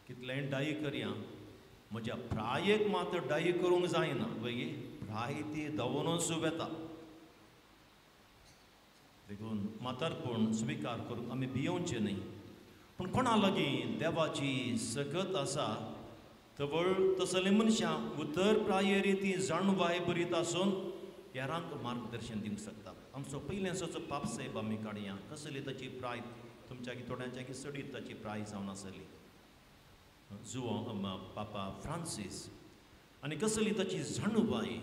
कितलेंय डाय करया म्हज्या प्रायेक मात डाय करूंक जायना वय प्राय ती दवरूनच वेता. देखून म्हातारपण स्विकार करूंक आमी भियोवचें न्हय. पूण कोणा लागीं देवाची सकत आसा तवळ तसलीं मनशां उतर प्रायेरी ती जाणवाय बरीत आसून हेरांक मार्गदर्शन दिवंक शकतात. आमचो पयलेंचो पाप साहेब आमी काडया कसली ताची प्राय तुमच्या थोड्यांच्या की चडीत ताची प्राय जावन आसली जुवां पापा फ्रांसीस आनी कसली ताची जाणवाय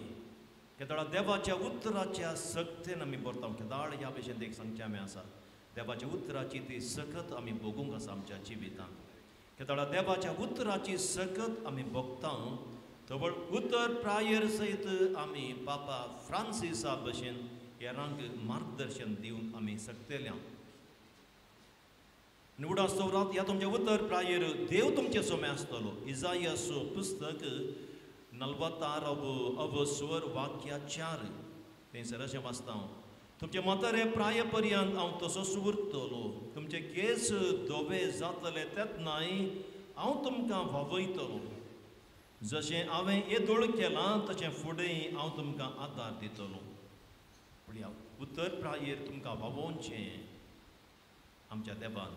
केदाळा देवाच्या उतराच्या सक्तेन आमी बरता. केदाळ ह्या भशेन एक सांगचें आमी आसा देवाच्या उतराची ती सकत आमी भोगूंक आसा आमच्या जिवितांत. केदाळा देवाच्या उतराची सकत आमी भोगता तवळ उतर प्रायर सयत आमी पापा फ्रांसिसा भशेन हेरांक मार्गदर्शन दिवंक आमी शकतले. निवडास दवरात ह्या तुमच्या उतर प्रायर देव तुमचे सोमे आसतलो. इजायास पुस्तक 46 अवस्वर वाक्या 4 थंयसर अशें वाचता हांव तुमचे म्हातारे प्राय पर्यंत हांव तसोच उरतलो, तुमचे केंस धवे जातले तेन्नाय हांव तुमकां व्हांवयतलो, जशें हांवें येदोळ केलां तशें फुडें हांव तुमकां आदार दितलो. पळया उतर प्रायेर तुमकां व्हांवोवचें आमच्या देवान.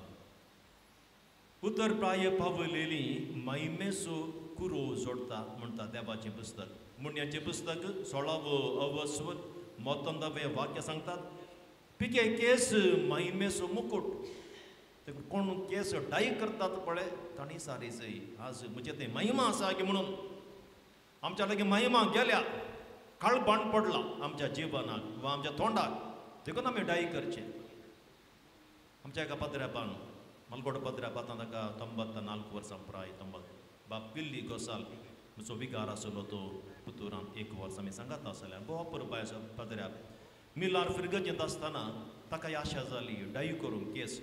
उतर प्राय पावलेली महिमेचो कुरो जोडटा म्हणटा देवाचें पुस्तक. मुण्याचें पुस्तक 16 अवस्वर मोतंदावे वाक्य सांगतात पिके केस महिमेचो मुकुट. कोण केस डाय करतात पळय तांणी सारी जय आज म्हजें तें महिमा आसा की म्हणून आमच्या लागीं महिमा गेल्या काळबाण पडला आमच्या जिवनाक वा आमच्या तोंडाक, देखून आमी डाय करचें. आमच्या एका पत्र्यापान मलगोड पत्र्यापान ताका 94 वर्सां प्राय 90 बाप पिल्ली गोसाल म्हजो विकार आसलो तो पुतुरान 1 वर्स आमी सांगात आसल्यार भोव अपुरबाय आसा पत्र्याक. मिलार फिरगजेंत आसतना ताका आशा जाली डाय करूंक केस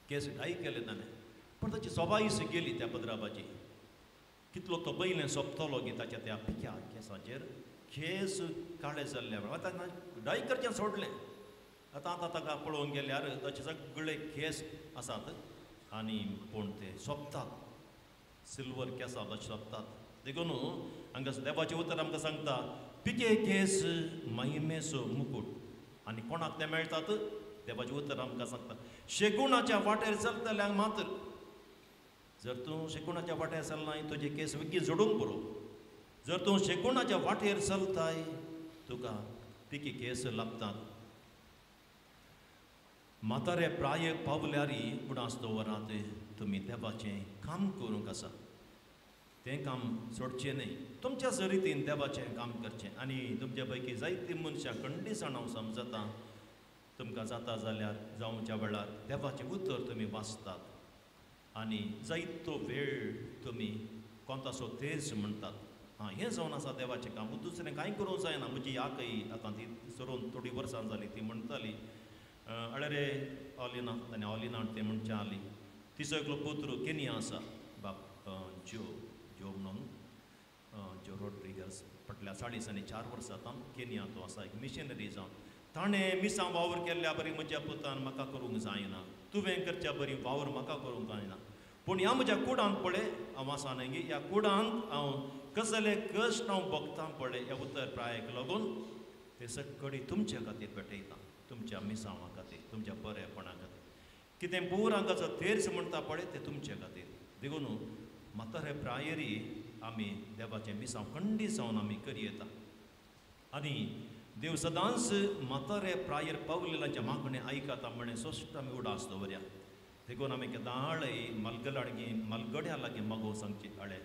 केस डाय केले ताणें, पूण ताची सवायस गेली त्या पद्राबाची. कितलो तो पयलें सोंपतलो की ताच्या त्या पिक्या केसाचेर केस काळे जाल्ल्या आतां डाय करचें सोडलें. आतां आतां ताका पळोवंक गेल्यार ताचे सगळे केस आसात आनी पूण ते सोंपतात सिल्वर केसां तशें सोंपतात. देखून हांगा देवाचें उतर आमकां सांगता पिके केस महिमेचो मुकूट आनी कोणाक ते मेळटात देवाचें उतर आमकां सांगता शेगुणाच्या वाटेर चलतल्यांक मात्र. जर तूं शेगुणाच्या वाटेर चलनाय तुजे केस वेगळी जोडूंक पुरो. जर तूं शेगुणाच्या वाटेर चलताय तुका पिके केस लाभतात. म्हातारे प्राय पावल्यारी उडास दवरात तुमी देवाचें काम करूंक आसा तें काम सोडचें न्हय. तुमच्या रितीन देवाचें काम करचें. आनी तुमच्या पैकी जायतीं मनशां खंडीसाण हांव समजता तुमकां जाता जाल्यार जावच्या वेळार देवाचें उतर तुमी वाचतात आनी जायतो वेळ तुमी कोणतासो तेज म्हणटात आं हें जावन आसा देवाचें काम दुसरें कांय करूंक जायना. म्हजी आकय आतां ती सरून थोडी वर्सां जाली ती म्हणटाली अळे रे ऑलिना आनी ऑलिना तें म्हणचें आली तिचो एकलो पुत्र केनिया आसा बाप ज्यो ज्यो म्हणून ज्यो रोड्रिगस फाटल्या 44 वर्सां आतां केनिया तो आसा एक मिशनरी जावन. ताणें मिसां वावर केल्ल्या बरी म्हज्या पुतान म्हाका करूंक जायना, तुवें करच्या बरी वावर म्हाका करूंक जायना, पूण ह्या म्हज्या कुडांत पळय हांव आसा न्ही ह्या कुडांत हांव कसले कश्ट हांव भोगतां पळय ह्या उतर प्रायेक लागून ते सगळी तुमच्या खातीर भेटयता, तुमच्या मिसांवा खातीर, तुमच्या बरेपणा खातीर. कितें पूर हांगाचो तेर्स म्हणटा पळय तें तुमचे खातीर. देखून म्हातारे प्रायरी आमी देवाचें मिसांव खंडीत जावन आमी करयेता. आनी देव सदांच म्हातारे प्रायर पावलेलाच्या मागणें आयकता म्हळें सोश्ट आमी उडास दवरया. देखून आमी केदाळय मलगलाडगी मलगड्या लागीं मागोवंक सांगचें आळे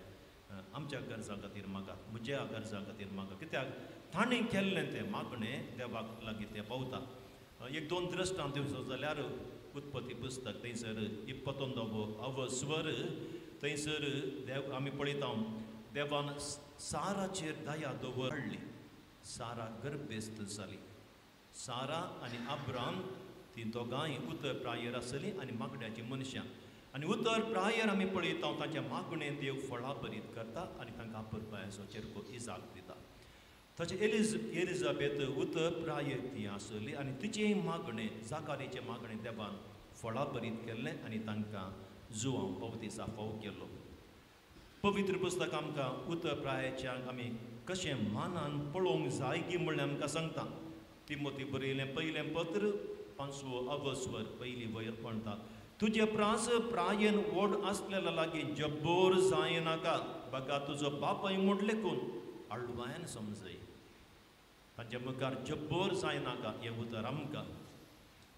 आमच्या गरजां खातीर मागात, म्हज्या गरजां खातीर मागा, कित्याक ताणें केल्लें तें मागणें देवाक लागीं तें पावता. एक दोन दृश्टांत दिवचो जाल्यार उत्पत्ती पुस्तक थंयसर 29 अवस्वर थंयसर देव आमी पळयता देवान साराचेर दया दवरली. सारा गर्भेस्त जाली. सारा आनी अब्राम ती दोगांय उतर प्रायर आसली आनी मागण्याची मनशां. आनी उतर प्रायर आमी पळयता तांच्या मागणें देव फळाभरीत करता आनी तांकां पुरपायाचो चेरको इजाक दिता. तशें एलिजाबेथ उतर प्रायर ती आसली आनी तिचें मागणें जाकारीचें मागणें देवान फळाभरीत केल्लें आनी तांकां जुवांव पावतीसा फाव केलो. पवित्र पुस्तक आमकां उतर प्रायाच्यांक आमी कशें मानान पळोवंक जाय की म्हणलें आमकां सांगता. तिमोती बरयलें पयलें पत्र 5वो अवस्वर पयली वयर म्हणटा, तुजे प्रास प्रायेन व्हड आसलेल्या लागीं जब्बोर जायनाका, बगा तुजो बापाय म्हूण लेखून आळवायन समजय. तांच्या मुखार जब्बोर जायनाका हें उतर आमकां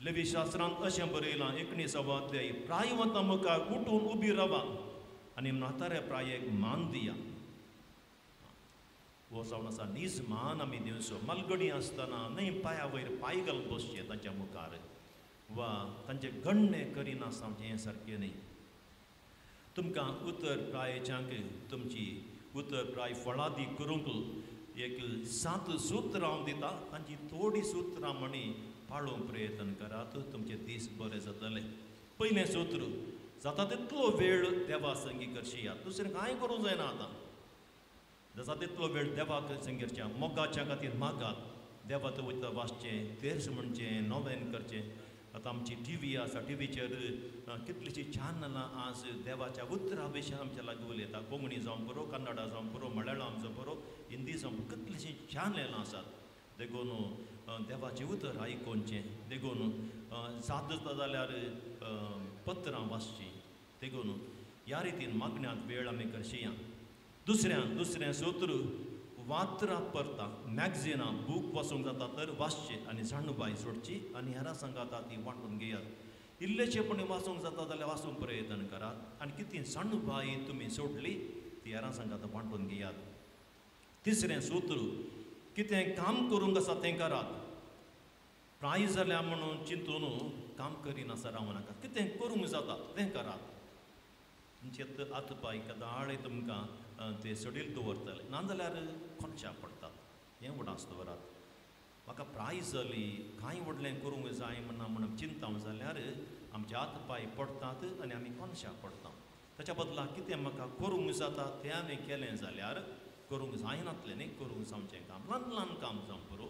लेवी शास्त्रांत अशें बरयलां 19वो अध्याय, प्रायवंता मुखार उठून उबी रावा आनी म्हाताऱ्या प्रायेक मान दिया. हो जावन आसा नीज मान आमी दिवचो. मलगडी आसतना न्हय पांया वयर पांय घालून बसचें तांच्या मुखार वा तांचें गण्णें करिनासतना हें सारकें न्हय. तुमकां उतर प्रायेच्यांक तुमची उतर प्राय फळादी करूंक एक 7 सुत्रां हांव दिता, तांची थोडीं सुत्रां म्हणी पाळोवंक प्रयत्न करात, तुमचे दीस बरे जातले. पयलें सूत्र, जाता तितलो वेळ देवा संगी करशिया, दुसरें कांय करूंक जायना. आतां जाता तितलो वेळ देवाक संगी करच्या, मोगाच्या खातीर मागात, देवा तो वयता वाचचें, तेर्स म्हणचें, नोवेन करचें. आतां आमची टिवी आसा, टिवीचेर कितलीशीं चॅनलां आज देवाच्या उतरा विशीं आमच्या लागीं उलयता. कोंकणी जावं पुरो, कन्नडा जावं पुरो, मलयाळम जावं पुरो, हिंदी जावं पुरो, कितलीशीं चॅनलां आसात. देखून देवाचें उतर आयकोवचें, देखून जाता जाल्यार पत्रां वाचचीं. देखून ह्या रितीन मागण्यांत वेळ आमी करशिया. दुसरें सूत्र, वात्रां परता मॅगझिनां बूक वाचूंक जाता तर वाचचें आनी जाणूबाय सोडची आनी हेरां सांगाता ती वांटून घेयात. इल्लेशें पण वाचूंक जाता जाल्यार वाचूंक प्रयत्न करात आनी कितें जाणूबाय तुमी सोडली ती हेरां सांगाता वांटून घेयात. तिसरें सूत्र, कितें काम करूंक आसा तें करात. प्राय जाल्या म्हणून चिंतून काम करिनासतना रावूं नाका, कितें करूंक जाता तें करात. तुमचे हात पांय कदाळे तुमकां ते सडील दवरतले, नाजाल्यार कोणशा पडटात. हें उडास दवरात. म्हाका प्राय जाली कांय व्हडलें करूंक जाय म्हणा म्हणून चिंता जाल्यार आमचे हात पांय पडटात आनी आमी कोणशा पडटा. ताच्या बदला कितें म्हाका करूंक जाता तें आमी केलें जाल्यार करूंक जायनातलें न्ही, करूंक जावचें काम ल्हान ल्हान काम जावं पुरो,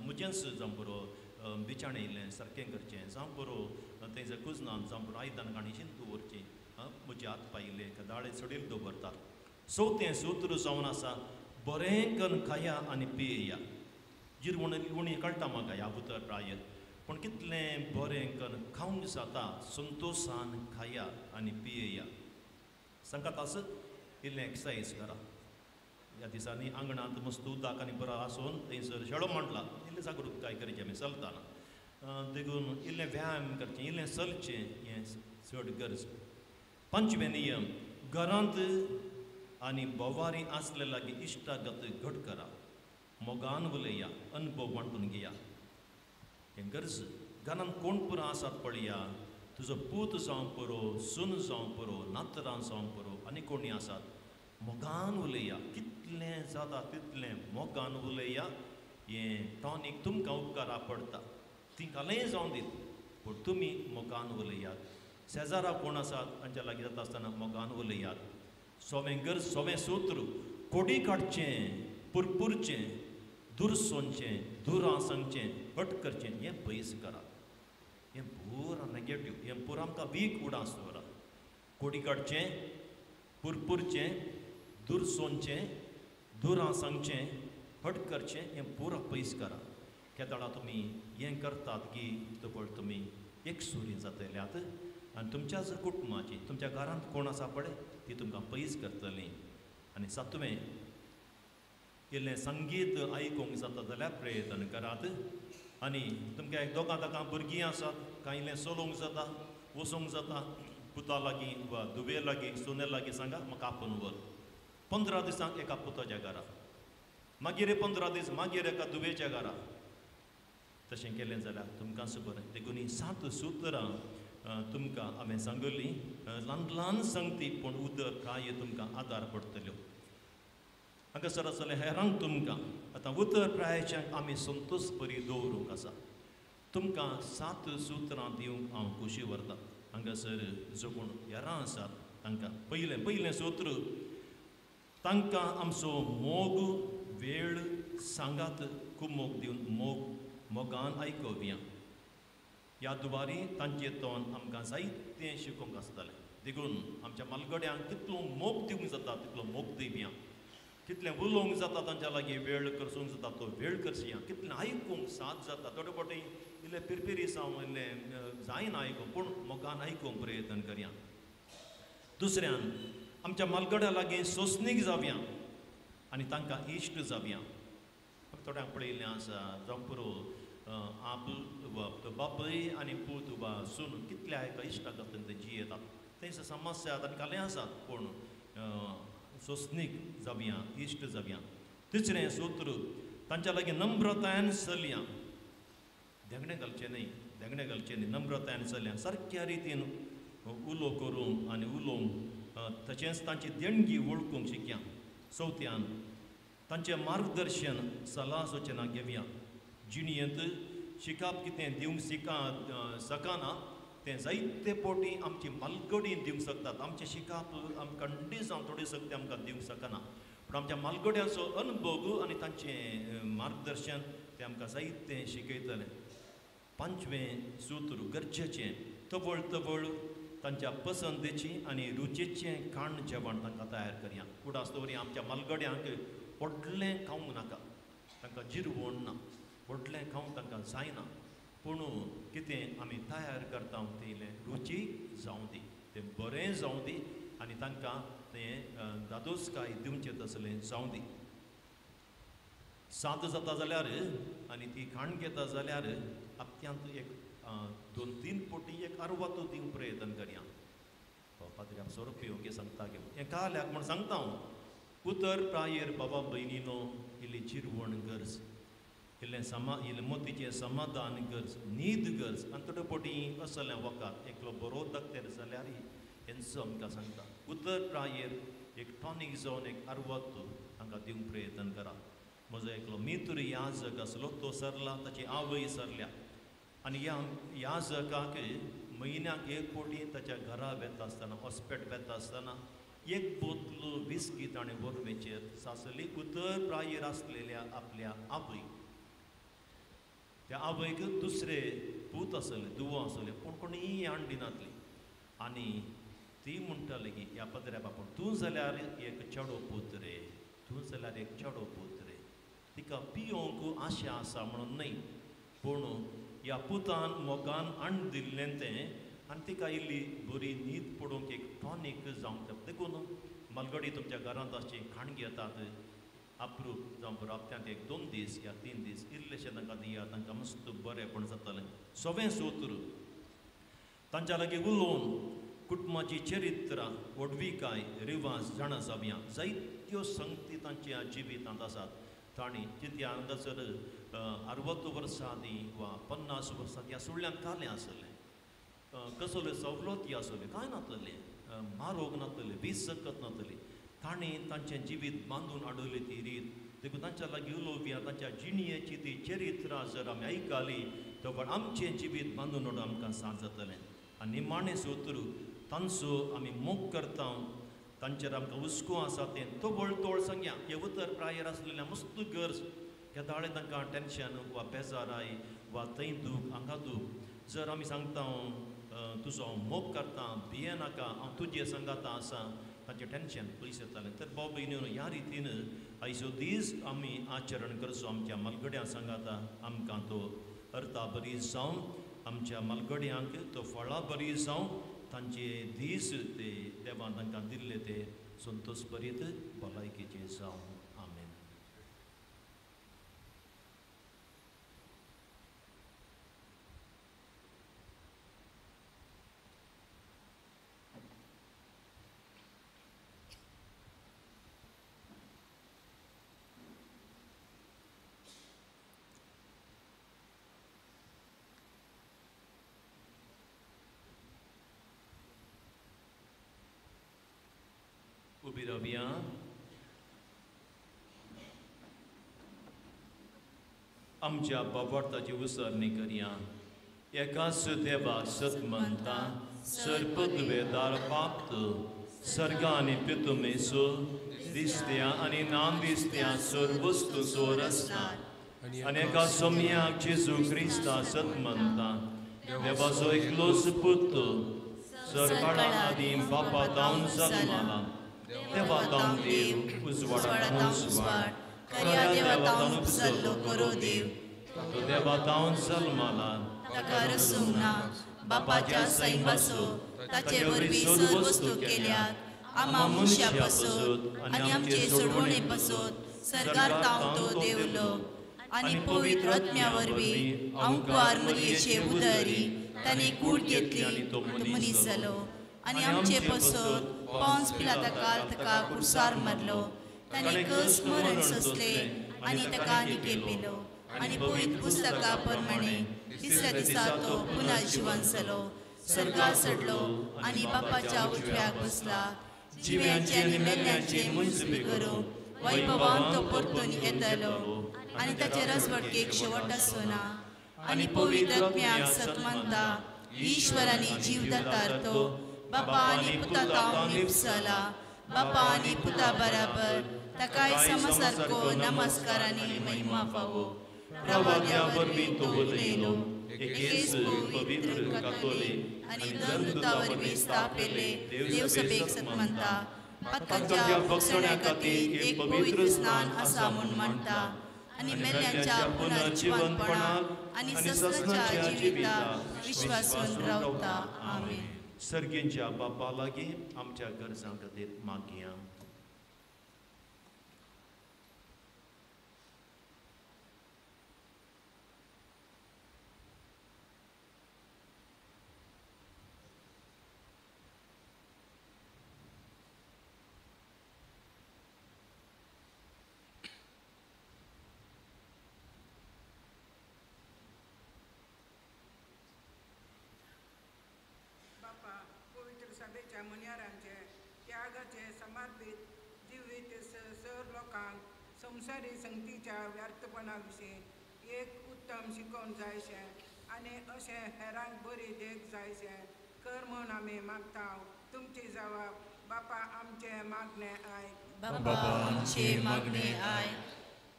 म्हजेंच जावं पुरो, बिचाणें इल्लें सारकें करचें जावं पुरो, थंयसर कुजनान जावं पुरो, आयदन काणीशीन दवरचीं, म्हजे हात पांय इल्ले कदाळे सडील दवरतात. चवथें सूत्र जावन आसा, बरें करून खाया आनी पियेया. जिरवण उणी कळटा म्हाका ह्या उतर प्रायर, पूण कितलें बरें करून खावंक जाता संतोशान खाया आनी पियेया. सांगात आस इल्लें एक्सरसायज करा. ह्या दिसांनी आंगणांत मस्त उदक आनी बरो आसून थंयसर शेळो मांडला, इल्लें जागृताय करचें आमी चलतना, देखून इल्लें व्यायाम करचें, इल्लें चलचें, हें चड गरज. पांचवें नियम, घरांत आनी भोवारी आसले लागीं इश्टागत घट करा, मोगान उलया, अनुभव वांटून घेया. हें गरज. घरांत कोण पुरो आसात पळया, तुजो पूत जावं पुरो, सून जावं पुरो, नातरां जावं पुरो, आनी कोणी आसात, मोगान उलया. कितलें जाता तितलें मोगान उलया. हें टॉनीक तुमकां उपकारा पडटा, ती कालेंय जावं दीत, पूण तुमी मोगान उलयात. शेजारा कोण आसात तांच्या लागीं जाता आसतना मोगान उलयात. सवें गरज, सवें सूत्र, कोडी काडचें, पुरपुरचें, दुरसोनचें, दुरां सांगचें, हट करचें, हें पयस करात. हें पुरा नेगेटीव, हें पुरा आमकां वीक उडास दवरात. कोडी काडचें, पुरपुरचें, दुरसोनचें, दुरां सांगचें, हट करचें, हें पुरा पयस करात. केदळा तुमी हें करतात की तपळ तुमी एकसुरी जातल्यात आनी तुमच्याच कुटुंबाची, तुमच्या घरांत कोण आसा पळय ती तुमकां पयस करतली. आनी सातवें, इल्लें संगीत आयकूंक जाता जाल्यार प्रयत्न करात. आनी तुमकां एक दोगां ताका भुरगीं आसात, कांय इल्लें चलोवंक जाता, वचूंक जाता, पुता लागीं वा धुवे लागीं सुने लागीं सांगा म्हाका आपोवन व्हर. 15 दिसांक एका पुताच्या घरा, मागीर 15 दीस मागीर एका धुवेच्या घरा. तशें केलें जाल्यार तुमकांच बरें. देखून हीं 7 सुत्रां तुमकां हांवें सांगली, ल्हान ल्हान संगती पूण उदक काय तुमकां आदार पडटल्यो. हांगासर आसलें हेरांक तुमकां आतां उतर प्रायच्याक आमी संतोश बरी दवरूंक आसा. तुमकां 7 सुत्रां दिवंक हांव खोशी व्हरता. हांगासर जो कोण हेरां आसात तांकां पयलें पयलें सूत्र, तांकां आमचो मोग वेळ सांगात खूब मोग दिवन मोग मोगान आयकोवया. ह्या दुवारी तांचे तोंड आमकां जायतें शिकोवंक आसतालें. देखून आमच्या मालगड्यांक कितलो मोग दिवंक जाता तितलो मोग दिवया, कितलें उलोवंक जाता तांच्या लागीं वेळ करसूंक जाता तो वेळ करसया, कितलें आयकूंक साथ जाता. थोडे फावटी इल्लें पिरपिरी जावं इल्लें जायना आयकूंक, पूण मोगान आयकूंक प्रयत्न करया. दुसऱ्यान आमच्या मालगड्या लागीं सोंसणीक जावया आनी तांकां इश्ट जावया. थोड्यांक पळयिल्लें आसा, जावं पुरो आप वा बापूय आनी पूत वा सून कितल्या एका इश्टाक ते जियेतात, थंयसर समस्या आनी कालें आसात, पूण सोंसणीक जावया, इश्ट जावया. तिसरें सूत्र, तांच्या लागीं नम्रतायेन चलया. धेंगणें घालचें न्हय, धेंगणें घालचें न्हय, नम्रतायेन चलया, सारक्या रितीन उलो करूंक आनी उलोवंक, तशेंच तांची देणगी वळखूंक शिकया. चवथ्यान तांचें मार्गदर्शन सलाह सुचना घेवया. जिणयेंत शिकप कितें दिवंक शकना तें जायते पोटी आमची मालगडी दिवंक शकतात. आमचें शिकप आमकां जावं थोडी शक्ती आमकां दिवंक शकना, पूण आमच्या मालगड्यांचो अनुभव आनी तांचें मार्गदर्शन तें आमकां जायतें शिकयतलें. पांचवें सूत्र गरजेचें, तवळ तवळ तांच्या पसंदेची आनी रुचीचें खाण जेवण तांकां तयार करया. उडास दवरया आमच्या मालगड्यांक व्हडलें खावंक नाका, तांकां जिरवण ना, व्हडलें खावंक तांकां जायना, पूण कितें आमी तयार करता तें इल्लें रुचीक जावं दी, तें बरें जावं दी आनी तांकां तें दादोसकाय दिवचें तसलें जावं दी. साद जाता जाल्यार आनी ती खाण घेता जाल्यार हप्त्यांत एक 2-3 पोटी एक अर्वातो दिवंक प्रयत्न करया. पाद्री आप सोरो पिवंक सांगता घेवन हें काल्याक म्हूण सांगता हांव. उतर प्रायेर बाबा भयणीनो इल्ली जिरवण गरज, इल्लें इल्लें मोतीचें समाधान गरज, न्हीद गरज. आनी थोडे पोटी असलें वखद एकलो बरो दक्तेर जाल्यार हेंचो आमकां सांगता. उतर प्रायेर एक टॉनीक जावन एक अर्वात तांकां दिवंक प्रयत्न करा. म्हजो एकलो मित्र याजक आसलो, तो सरला, ताची आवय सरल्या आनी ह्या याजकाक म्हयन्याक एक कोटी ताच्या घरा वेता आसतना, हॉस्पिटल वेता आसतना एक बोतल विस्की ताणें व्हरून सासली उतर प्रायेर आसलेल्या आपल्या आवय. त्या आवयक दुसरे पूत आसले, दुवो आसले, पूण कोणीय हाण दिनातली. आनी ती म्हणटाली की ह्या पदऱ्या बापूण तूं जाल्यार एक चेडो पूत रे, तूं जाल्यार एक चेडो पूत रे. तिका पियोंक आशा आसा म्हणून न्हय, पूण ह्या पुतान मोगान हाण दिल्लें तें आनी तिका इल्ली बरी न्हीद पडोवंक एक टॉनीक जावंक जाय. देखून मालगडी तुमच्या घरांत आसची खाण घेतात अप्रूप जावं पुरो हप्त्यांत 1-2 दीस या 3 दीस इल्लेशें तांकां दिया, तांकां मस्त बरेंपण जातलें. सवें सूत्र, तांच्या लागीं उलोवन कुटुंबाची चरित्रां, व्हडविकाय, रिवाज जाणा जावया. जायत्यो संगती तांच्या जिवितांत आसात. तांणी जितल्या हांगासर 60 वर्सां आदीं वा 50 वर्सां ह्या सुळ्यांत कालें आसलें, कसल्यो सवलती आसल्यो कांय नातलें, मारोग नातलें, वीज सकत नातली. तांणी तांचें जिवीत बांदून हाडली ती रीत. देखून तांच्या लागीं उलोवया, तांच्या जिणयेची ती चरित्रां जर आमी आयकली तर आमचें जिवीत बांदून हाडून आमकां साथ जातलें. आनी निमाणें सूत्र, तांचो आमी मोग करता, तांचेर आमकां हुस्को आसा तें तवळ तोळ सांगया. हें उतर प्रायेर आसलेलें मस्त गरज. केदाळे तांकां टेंशन वा बेजाराय वा थंय दूख हांगा दूख, जर आमी सांगता हांव तुजो हांव मोग करता, भियेनाका, हांव तुजे सांगाता आसा, तांचें टेंशन पयस येतालें. तर भाव भयणीनो ह्या रितीन आयचो दीस आमी आचरण करचो आमच्या मालगड्यां सांगाता. आमकां तो अर्था बरी जावं, आमच्या मालगड्यांक तो फळां बरी जावं, तांचे दीस ते देवान तांकां दिल्ले ते संतोष भरीत भलायकेचे जावं. आमेन. उबी रावया. आमच्या बाबार्थाची उसरणी करया. एकाच देवाक सत मानता, सर पदवेदार बाप्त सर्ग आनी पितुमेसो दिसत्या आनी ना दिसत्या सर वस्तू सोर आसता आनी एका सोमयाक जेजू क्रिस्ता सत मानता, देवाचो एकलोच पुत सरकारा आदीं बापा तावन जल्माला, देवा तावन देव उजवाडा तावन उजवाड, खऱ्या देवा तावन उपसल्लो करो देव, तो देवा तावन जल्माला, ताका रसूंक ना, बापाच्या सैमासो ताचे वरवीं सर वस्तू केल्यात, आमा मनशा पासत आनी आमचे सोडवणे पासत सरकार तावन तो देवलो आनी पवित्र आत्म्या वरवीं आंकवार मरयेचे उदरी ताणें कूड घेतली, तो मनीस जालो आनी आमचे पासत पोन्स पिलाता काल ताका कुर्सार मारलो, ताणें कस मरण सोंसलें आनी ताका निकेपिलो आनी पवित्र पुस्तका प्रमाणे तिसऱ्या दिसा तो पुनः जिवन जालो, सर्गार चडलो आनी बापाच्या उजव्याक बसला, जिव्यांचे आनी मेल्ल्यांचे मुंजबी करूंक वैभवान तो परतून येतलो आनी ताचे रजवटकेक शेवट आसचो ना. आनी पवित्र आत्म्याक सत मानता, ईश्वरानी जीव दातार तो बापा आनी पुता तावन निपसला, बापा आनी पुता बराबर ताकाय समसारको नमस्कार आनी महिमा फावो. प्रवाद्या वरवीं तो उलयलो, एकेच पवित्र कातोलीक आनी धर्मदूता वरवीं स्थापिल्ले देवसभेक सत मानता, पातकांच्या भोगसण्या खातीर एक पवित्र स्नान आसा म्हूण मानता आनी मेल्ल्यांच्या पुनर्जिवनपणाक आनी ससनाच्या जिविताक विश्वासून रावता. आमेन. सर्गींच्या बापा लागीं आमच्या गरजां खातीर मागया. सभेच्या मन्यारांचे त्यागाचे समर्पित जिवीत सर लोकांक संवसारी संगतीच्या व्यर्थपणा विशीं एक उत्तम शिकोवन जायशें आनी अशें हेरांक बरी देख जायशें कर म्हूण आमी मागता. तुमची जवाब बापा आमचें मागणें आयक. बापा आमचें मागणें आयक.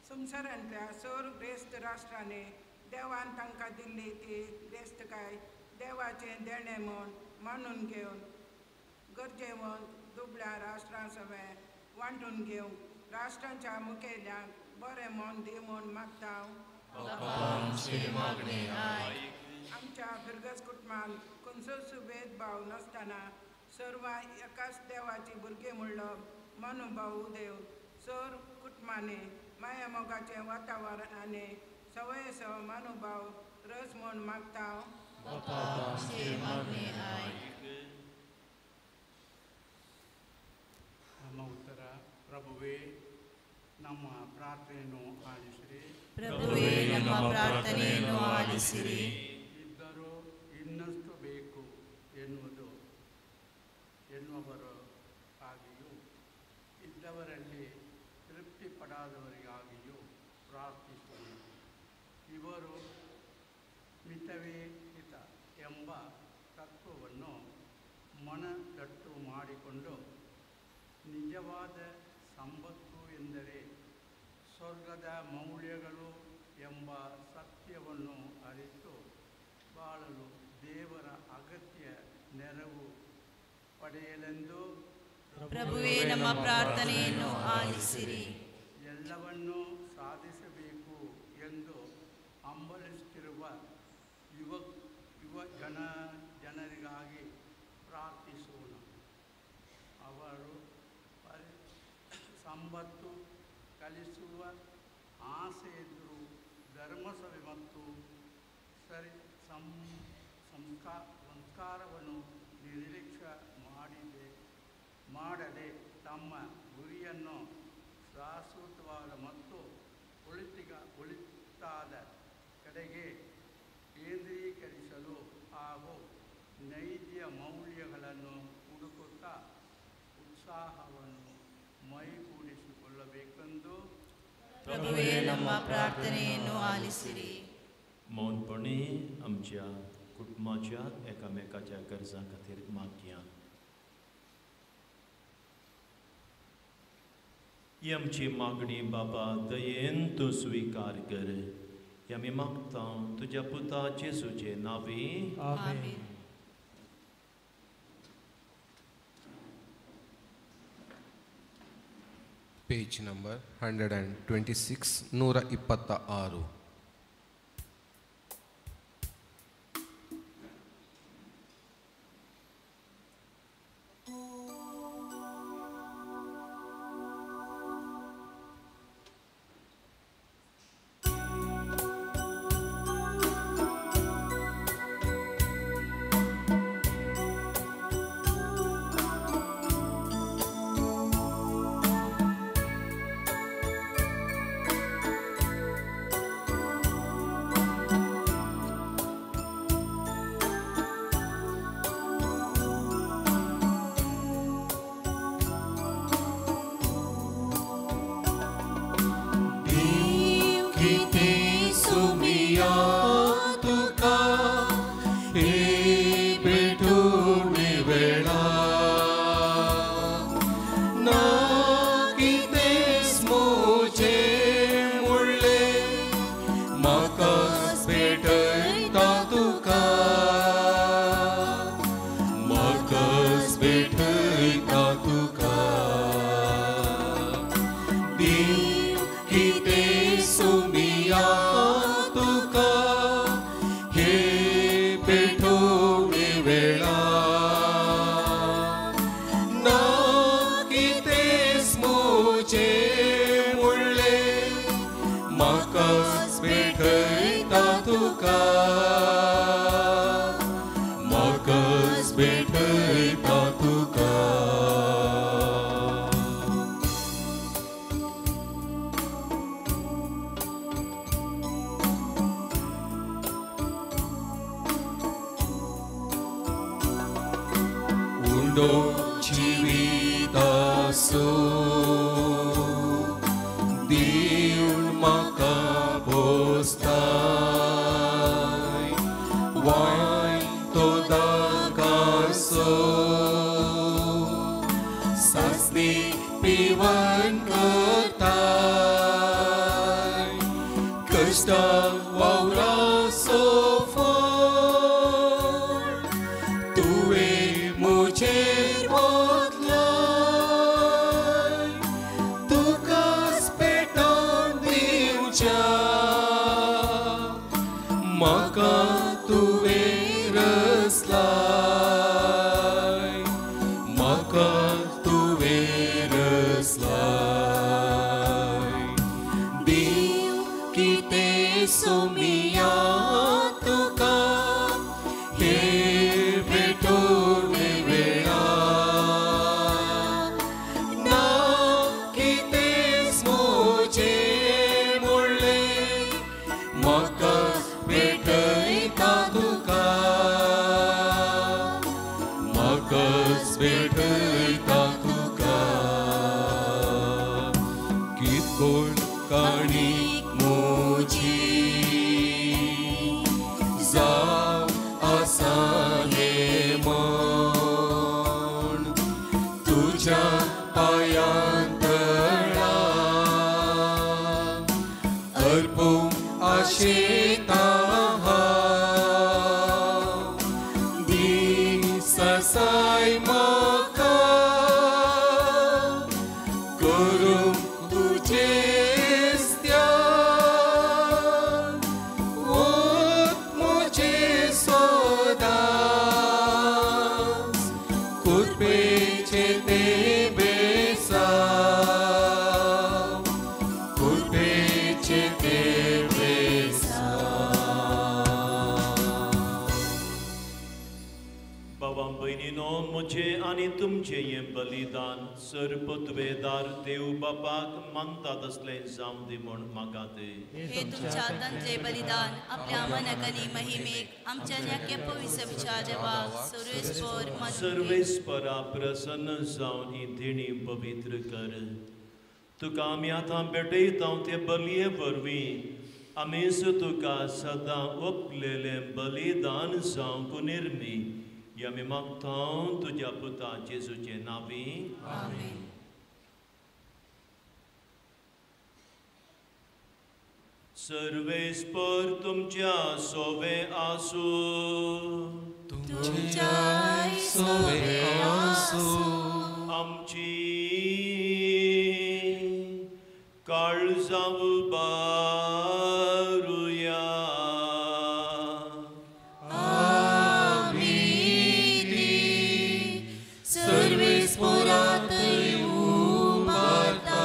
संवसारांतल्या सर ग्रेस्त राष्ट्रांनी देवान तांकां दिल्ली ती ग्रेस्तकाय देवाचें देणें म्हूण मानून घेवन गरजेवंत दुबळ्या राष्ट्रां सवें वांटून घेवंक राष्ट्रांच्या मुखेल्यांक बरें मन दी म्हूण मागता. आमच्या फिरगज कुटुंबान खंयचोच भेदभाव नासतना सर्वां एकाच देवाची भुरगीं म्हणलो मनोभाव देव सर कुटुंबांनी माया मोगाचें वातावरण आनी सवयसो मनोभाव रस म्हूण मागता. ನಮ್ಮ ಉತ್ತರ ಪ್ರಭುವೇ ನಮ್ಮ ಪ್ರಾರ್ಥನೆಯನ್ನು ಆಲಿಸಿರಿ. ಪ್ರಭುವೇ ನಮ್ಮ ಪ್ರಾರ್ಥನೆಯನ್ನು ಆಲಿಸಿರಿ. ಇದ್ದರೂ ಇನ್ನಷ್ಟು ಬೇಕು ಎನ್ನುವರು ಆಗಿಯೂ ಇದ್ದವರಲ್ಲಿ ತೃಪ್ತಿ ಪಡಾದವರಿಗಾಗಿಯೂ ಪ್ರಾರ್ಥಿಸೋಣ. ಇವರು ಮಿತವೇ ಹಿತ ಎಂಬ ತತ್ವವನ್ನು ಮನದಟ್ಟು ಮಾಡಿಕೊಂಡು ನಿಜವಾದ ಸಂಪತ್ತು ಎಂದರೆ ಸ್ವರ್ಗದ ಮೌಲ್ಯಗಳು ಎಂಬ ಸತ್ಯವನ್ನು ಅರಿತು ಬಾಳಲು ದೇವರ ಅಗತ್ಯ ನೆರವು ಪಡೆಯಲೆಂದು ಪ್ರಭುವೇ ನಮ್ಮ ಪ್ರಾರ್ಥನೆಯನ್ನು ಆಲಿಸಿರಿ. ಎಲ್ಲವನ್ನೂ ಸಾಧಿಸಬೇಕು ಎಂದು ಹಂಬಲಿಸುತ್ತಿರುವ ಯುವ ಜನರಿಗಾಗಿ ಪ್ರಾರ್ಥಿಸೋಣ. ಅವರು ಸಂಪತ್ತು ಕಲಿಸುವ ಆಸೆ ಎದುರು ಧರ್ಮಸಭೆ ಮತ್ತು ಸರಿ ಸಂಸ್ಕಾರವನ್ನು ನಿರ್ಲಕ್ಷ್ಯ ಮಾಡದೆ ತಮ್ಮ ಗುರಿಯನ್ನು ಶಾಶ್ವತವಾದ ಮತ್ತು ಒಳಿತಾದ ಕಡೆಗೆ ಕೇಂದ್ರೀಕರಿಸಲು ಹಾಗೂ ನೈಜ ಮೌಲ್ಯಗಳನ್ನು ಹುಡುಕುತ್ತಾ ಉತ್ಸಾಹವನ್ನು ಮೈಗೂಡಿಸಿಕೊಳ್ಳಬೇಕೆಂದು ಪ್ರಭುವೇ ನಮ್ಮ ಪ್ರಾರ್ಥನೆಯನ್ನು ಆಲಿಸಿರಿ. मौनपणे आमच्या कुटुंबाच्या एकामेकाच्या गरजां खातीर मागया. ही आमची मागणी बाबा दयेन तूं स्विकार कर. ही आमी मागता तुज्या पुता जेजूचे नांवी. आमेन. Page number 126, 126. तुमचें हें बलिदान सर्पत्वेदार देव बापाक मानता तसलें जावं दी म्हूण मागात. हे तुमच्या हातांतले बलिदान आपल्या मनाक आनी महिमेक आमच्या न्याक्या पवित्र देवाक सर्वेस्पर सर्वेस्परा प्रसन्न जावन ही देणी पवित्र कर. तुका आमी आतां भेटयता ते बलये वरवीं आमीच तुका सदां ओपलेलें बलिदान जावंक निर्मी हें आमी मागता तुज्या पुता जेजूचे नांवी. आमेन. सर्वेस्पर तुमच्या सोवे आसूं. तुमच्या सोवे आसूं. आमची काळजां उबारुया. आमी ती सर्वेस्परात उबारता.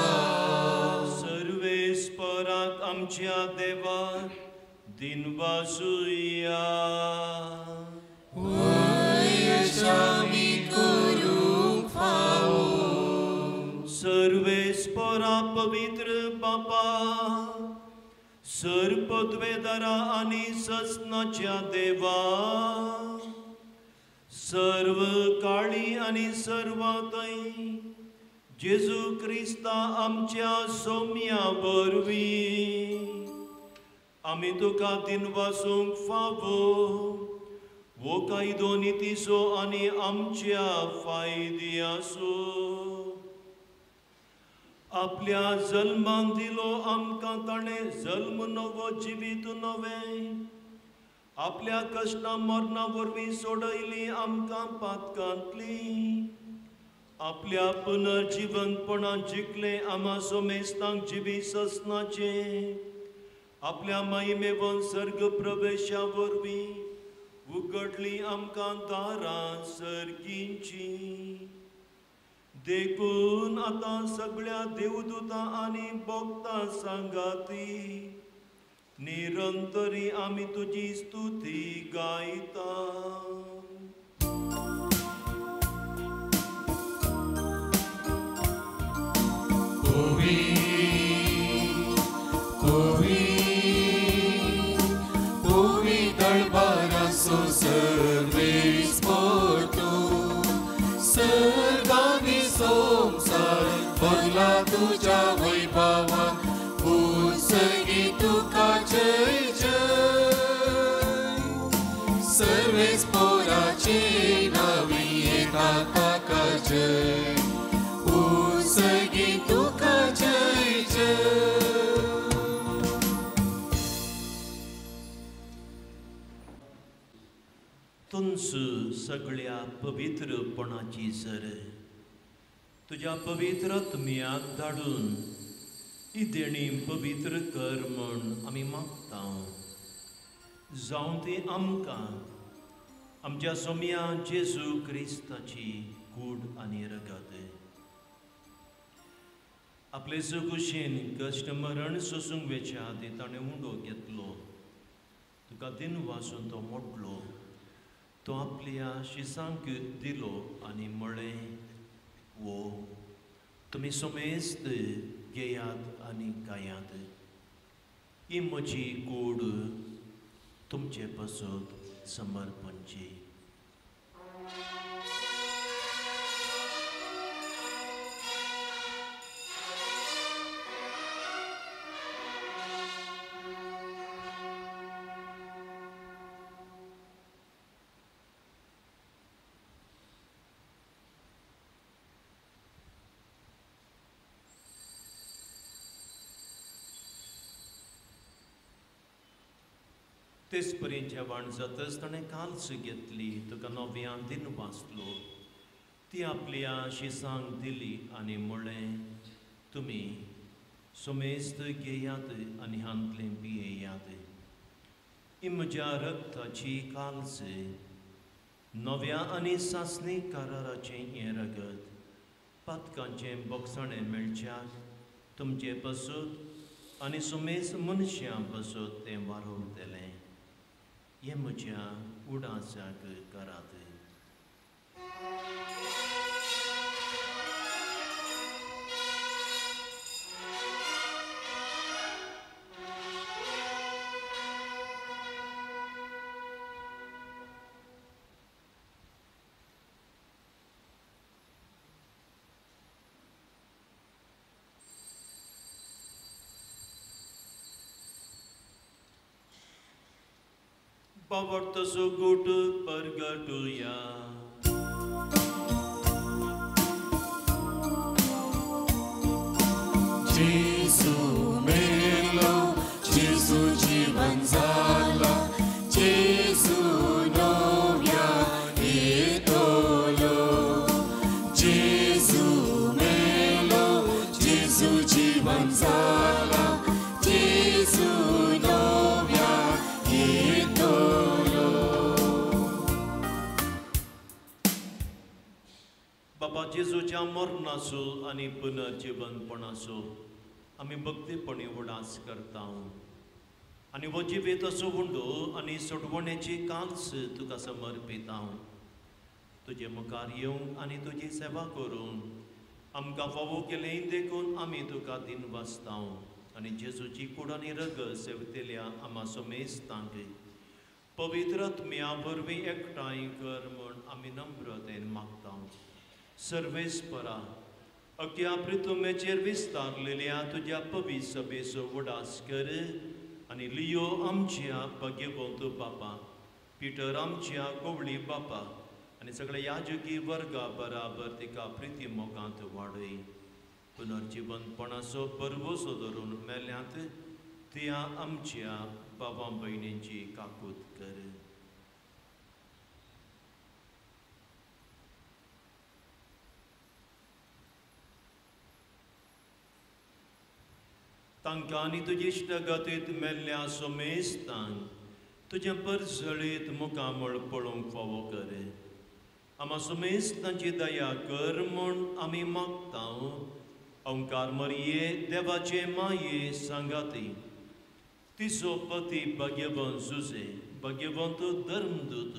सर्वेस्पराक आमच्या देवाक दिनवासुया. आमी करूंक फावो. सर्वेस्परा पवित्र बापा सर्पद्वेदरा आनी ससनाच्या देवा सर्व काळी आनी सर्वातय जेजू क्रिस्ता आमच्या सोम्या वरवीं आमी तुका दिनवासूंक फावो वो कायदो नितीचो आनी आमच्या फायद्याचो. आपल्या जल्मान दिलो आमकां ताणें जल्म नवो जिवीत नवें. आपल्या कश्टां मरणा वरवीं सोडयली आमकां पातकांतली. आपल्या पुनर्जिवंतपणान जिखलें आमा सोमेस्तांक जिवीत ससनाचें. आपल्या महिमेवन सर्ग प्रवेशा वरवीं उगडली आमकां दारां सर्गींची. देखून आतां सगळ्या देवदूतां आनी भक्तां सांगाती निरंतरी आमी तुजी स्तुती गायता. कोवी कोवी कोवी दळबाराचो सर्वेस्पर तूं सर्गांनी संवसार भरला तुज्या वैभवान. उत्सर्गी तुका जय जय. सर्वेस्पराचे नांवी येता ताका जय. उत्सर्गी तुका जय जय. तुंच सगळ्या पवित्रपणाची सर तुज्या पवित्र आत्म्याक धाडून ही देणी पवित्र कर म्हूण आमी मागता. जावं ती आमकां आमच्या सोम्या जेजू क्रिस्ताची कूड आनी रगत. आपले कुशीन कश्ट मरण सोसूंक वेच्या आदीं ताणें उंडो घेतलो. तुका दिन वासून तो मोडलो. तो आपल्या शिसांक दिलो आनी म्हळें, वो तुमी समेस्त घेयात आनी गायात. ही म्हजी कूड तुमचे पासत समर्पणची. तेच परी जेवण जातच ताणें काल्स घेतली. तुका नव्यान दिन वाचलो. ती आपल्या शिसांक दिली आनी म्हळें, तुमी समेस्त घेयात आनी हांतलें पियेयात. ही म्हज्या रक्ताची काल्स. नव्या आनी सासणी कराराचें हें रगत पातकांचें बोगसाणें मेळच्याक तुमचे पासत आनी सुमेस मनशां पासत तें वारवतलें. हें म्हज्या उडासाक करात. पावडतो गुट परगटुया. जेजू मेलो, जेजू जीवन जाला, जेजू नव्या येतलो. जेजू मेलो, जेजू जीवन जाला, जेजू नव्या येतलो. बाबा जेजूच्या मरणाचो आनी पुनर्जीवनपणाचो आमी भक्तीपणी उडास करता आनी हो जिवीत असो उंडो आनी सोडवण्याची काल्स तुका समर्पिता. तुजे मुखार येवंक आनी तुजी सेवा करूंक आमकां फावो केलें देखून आमी तुका दिनवासता आनी जेजूची कूड आनी रगत सेवतेल्या आमा समेस्तांक पवित्र आत्म्या वरवीं एकठांय कर म्हूण आमी नम्रतेन मागता. सर्वेस्परा अख्या प्रितुमेचेर विस्तारलेल्या तुज्या पवित्र सभेचो उडास कर आनी लियो आमच्या भाग्यवंत बापा, पिटर आमच्या कोवळी बापा आनी सगळ्या याजकी वर्गा बराबर तिका प्रिती मोगांत वाडय. पुनर्जीवनपणाचो परवसो धरून मेल्यांत त्या आमच्या बाबा भयणींची काकूत कर. तांकां आनी तुजी इश्टगतींत मेल्ल्या सोमेस्तांक तुजें परजळीत मुखामळ पळोवंक फावो कर. आमा सोमेस्तांची दया कर म्हूण आमी मागता. ओंकार मरये देवाचे माये सांगाती तिचो पती भाग्यवंत जुजे, भाग्यवंत धर्मदूत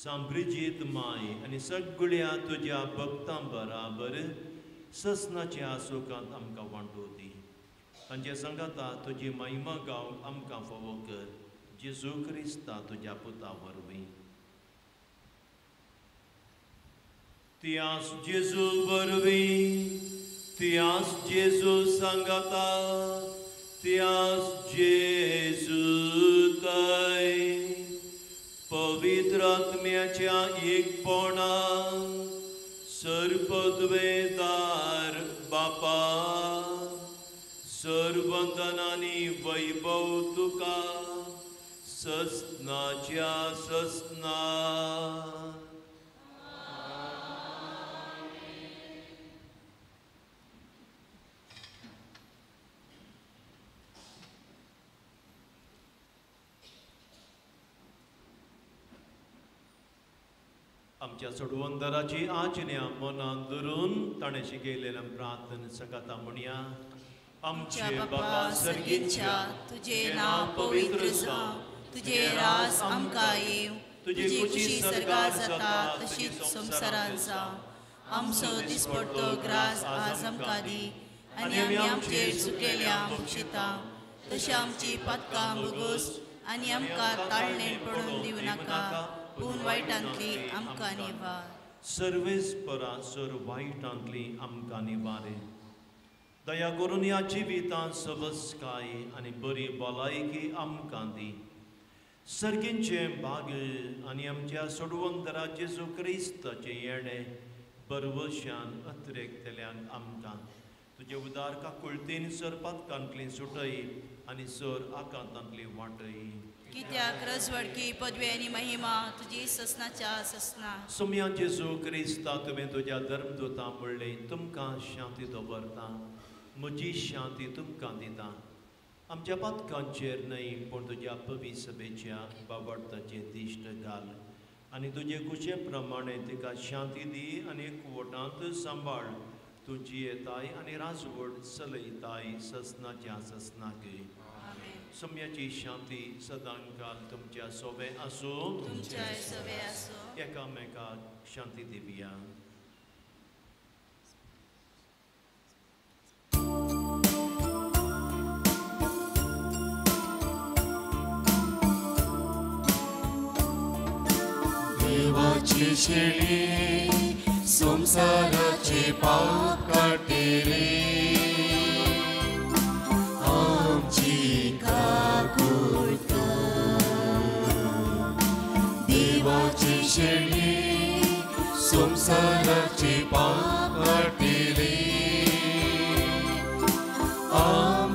सांब्रिजीत माय आनी सगळ्या तुज्या भक्तां बराबर ससनाच्या सुखांत आमकां वांटो दी. तांचे सांगाता तुजी महिमा गावंक आमकां फावो कर. जेजू क्रिस्ता तुज्या पुता वरवीं. त्यास जेजू वरवीं, त्यास जेजू सांगाता, त्यास जेजू तय पवित्र आत्म्याच्या एकपणान सर्वपदवेदार बापा सर्वंदनानी वैभव तुका ससनाच्या ससना. आमच्या सोडवंदराची आज्ञा मनान धरून ताणें शिकयलेल्या प्रार्थना सांगाता म्हणया. आमच्या बापा सर्गीच्या, तुझे नांव पवित्र जावं, तुझे राज आमकां येवं, तुजी खुशी सर्गार जाता तशीच संवसारांत जावं. आमचो दिसपडतो ग्रास आज आमकां दी आनी आमी आमचेर चुकलेल्या बक्षिता तशी आमची पातकां भोगोस आनी आमकां ताळणें पडून दिवं नाका, पूण वायटांतली आमकां निवार. सर्वेस्परा सर वायटांतली आमकां निवारे. दया करून ह्या जिवितांत सबसकाय आनी बरी भलायकी आमकां दी. सर्गींचें भाग आनी आमच्या सोडवंतरा जेजू क्रिस्ताचें येणें बरवशान अत्रेकतल्यांक आमकां तुजे उदार काकुळतीन सर पातकांतली सुटय आनी सर आकांतांतली वाटय. कित्याक रजवडकी पदवी आनी महिमा तुजी ससनाच्या ससना. सोम्या जेजू क्रिस्ता तुवें तुज्या धर्मदूतां म्हणलें तुमकां शांती दवरता, म्हजी शांती तुमकां दिता. आमच्या पातकांचेर न्हय पूण तुज्या पवित्र सभेच्या बाबडताचेर दिश्ट घाल आनी तुजे कुशे प्रमाणे तिका शांती दी आनी एकवटांत सांबाळ. तुजी येताय आनी राजवट चलयताय ससनाच्या ससनाक. सम्याची शांती सदांकाल तुमच्या सोबे आसूं. तुमच्या सोबे आसूं. एकामेकाक शांती दिवया. देवाची शेळी संसाराचे पाप काडटे रे, आमची काकूट कर.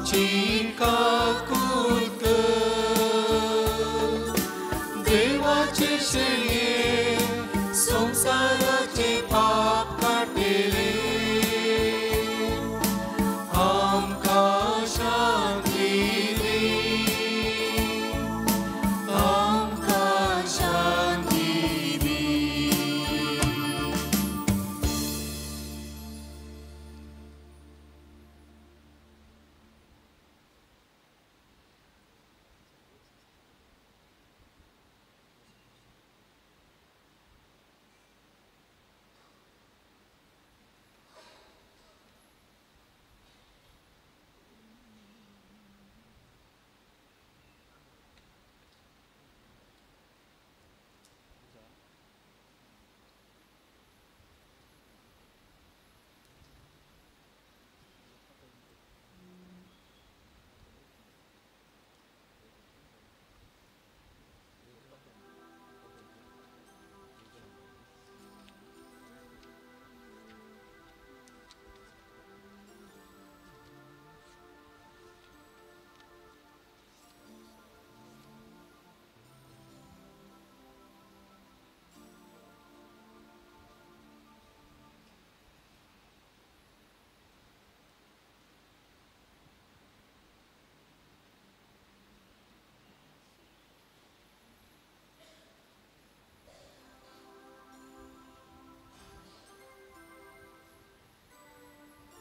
आमची काकूत कर. देवाचे शेळये संवसाराचे पाप काडटले, आमकां शांती दी, आमकां शांती दी.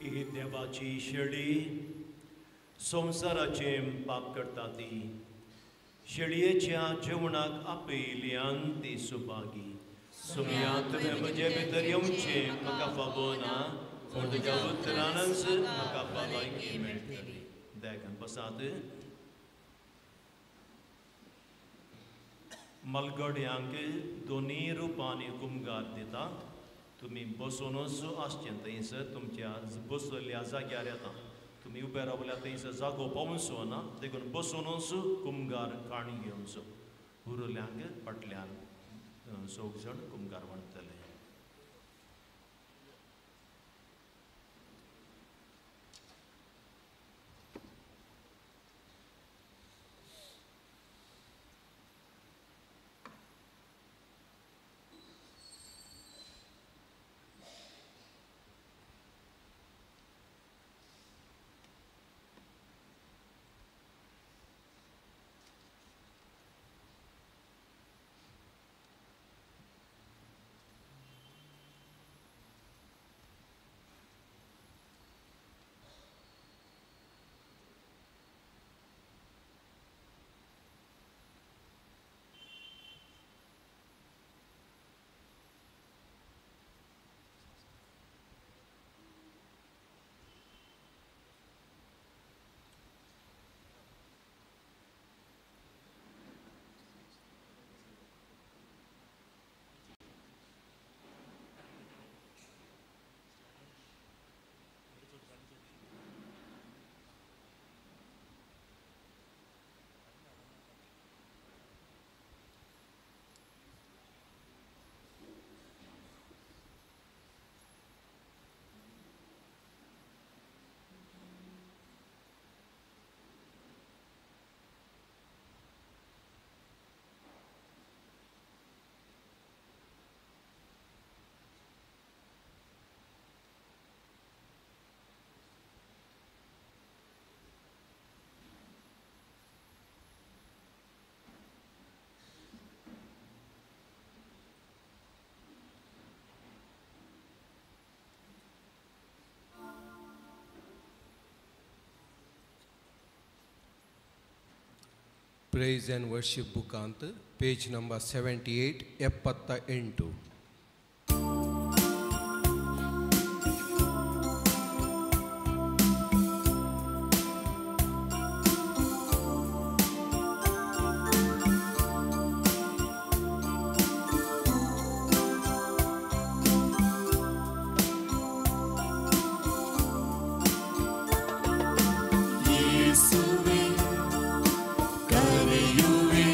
ही देवाची शेळी संवसाराचें पाप करता ती शेळयेच्या जेवणाक आपयिल्ल्यान ती सुभागी. सुमया तुवें म्हजे भितर येवचें म्हाका फावो ना, पूण तुज्या उतरानच म्हाका भलायकी मेळटली. देखून बसात. मलगड्यांक दोनी रुपांनी कुमगार दिता. तुमी बसोनूच आसचें थंयसर तुमच्या बसल्या जाग्यार येता. तुमी उबे रावल्या थंयसर जागो पावचो ना, देखून बसोनूच कुमगार काणी घेवचो. उरल्यांक फाटल्यान चौग जाण कुमगार म्हणटले. ಪ್ರೇಸ್ ಆ್ಯಂಡ್ ವರ್ಷಿಪ್ ಬುಕ್ ಅಂತ ಪೇಜ್ ನಂಬರ್ 78 78. ಯೇಸುವೆ ಕರೆಯುವೆ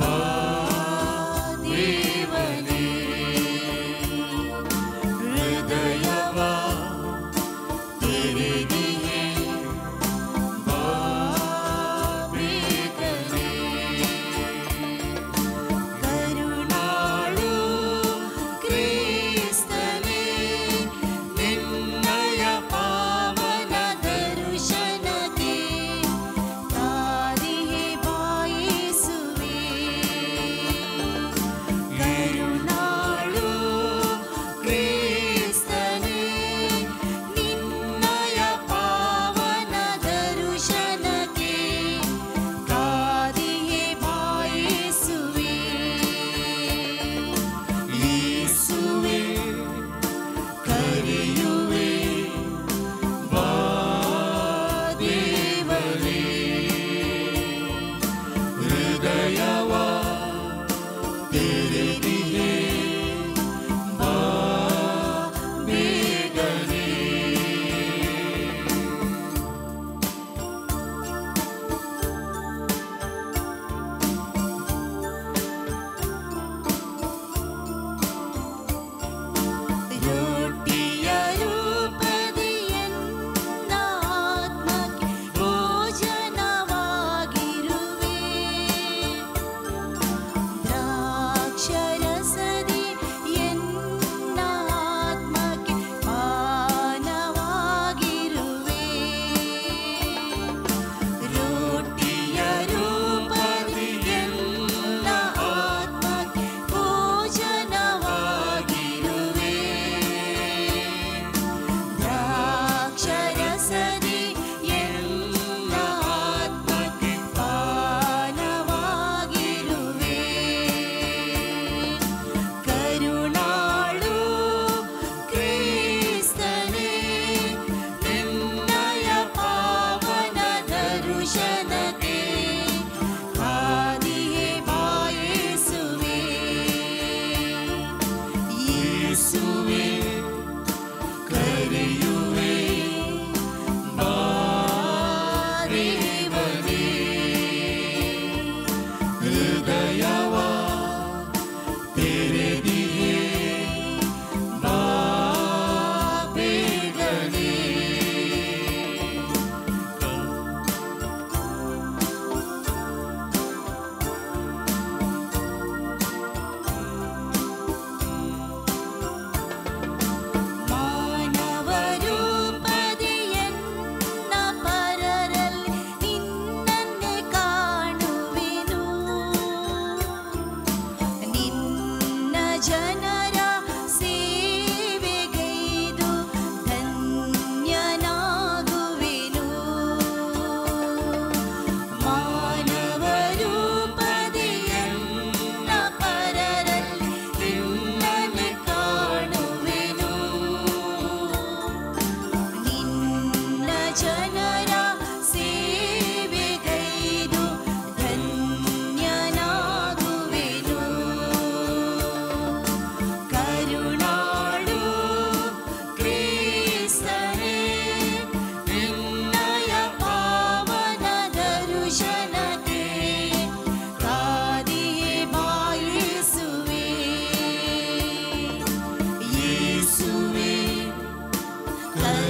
ಬಾ ದೇವನೇ, ಹೃದಯವ ತೆರೆದಿಯೇ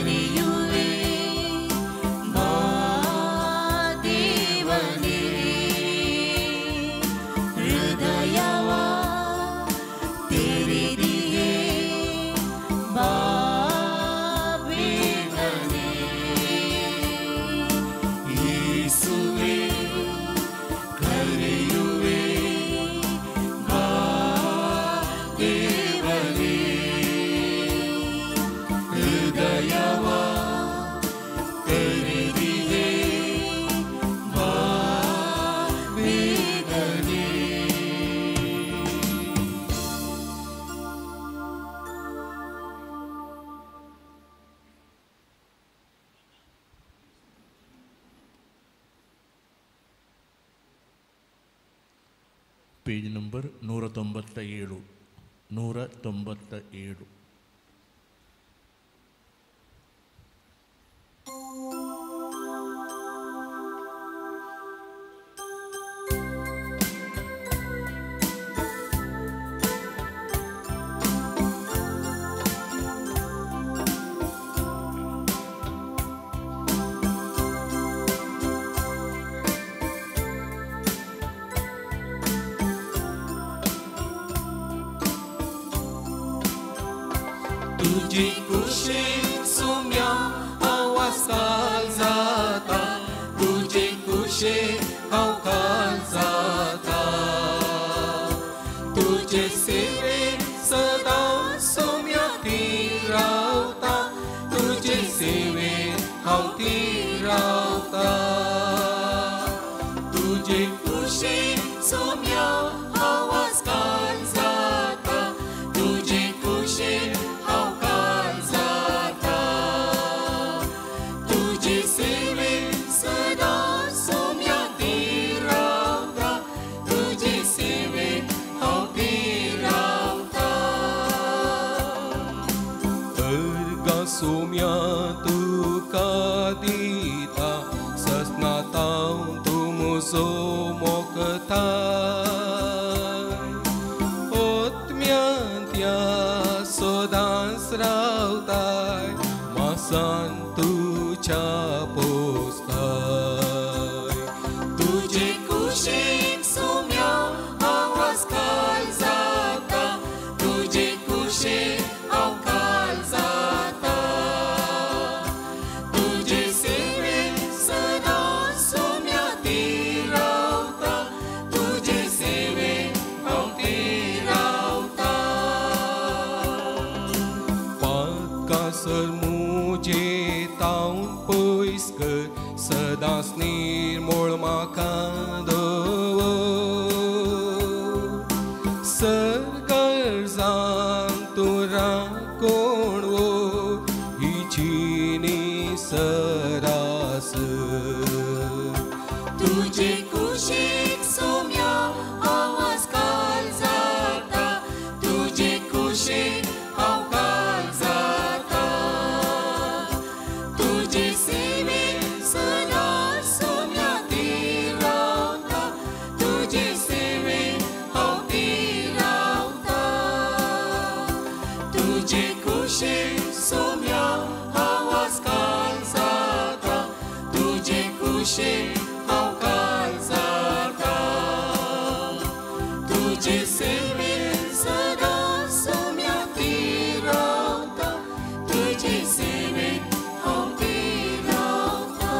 ಕರೆಯುವೆ ಬಾ ದೇವನೇ ಹೃದಯವ ತೆರೆದಿಯೇ ಬಾ ಬೇಗನೆ ಯೇಸುವೇ ಕರೆಯುವೆ ಬಾ ದೇವನೇ ಹೃದಯವ ತೆರೆದಿಯೇ ಬಾ ಬೇಗನೆ. Page number 197 197. तुझी कुशी सुम्या आवाज जाता तुझी कुशी हांव काल जाता तुझे सेवे सदां सुम्या ती रावता तुझे सेवे हांव ती रावता तुझे कुशी सुम्या आवाज काल जाता तुझे कुशी हांव काल जाता तुझे सेवे सदां सुम्या ती रावता तुझे सेवे हांव ती रावता अर्घा सोम्या तुका दिता ससनातांव तूं म्हजो मोखता ओत्म्यांत्या सदांच रावताय मासान तुज्या पोसताय तुझे कुशीक सुम्या आवाज काल जाता तुझे कुशीक हांव काल जाता तुझे सेवे सदां सुम्या ती रावता तुझे सेवे हांव ती रावता पातकासर मुजे तावन पयस कर सदांच निर्मोळ म्हाका दवर सरगर्जांक तूं राखण व्हर ही जिणी सरासर तुझे कुशीक सुम्या आवाज काल जाता तुझे कुशीक हांव काल जाता तुझे सेवे सदां सुम्या ती रावता तुझे सेवे हांव ती रावता तुझे कुशीक सुम्या आवाज काल जाता तुझे कुशीक हांव काल जाता तुझे सेवे सदां सुम्या ती रावता तुझे सेवे हांव ती रावता.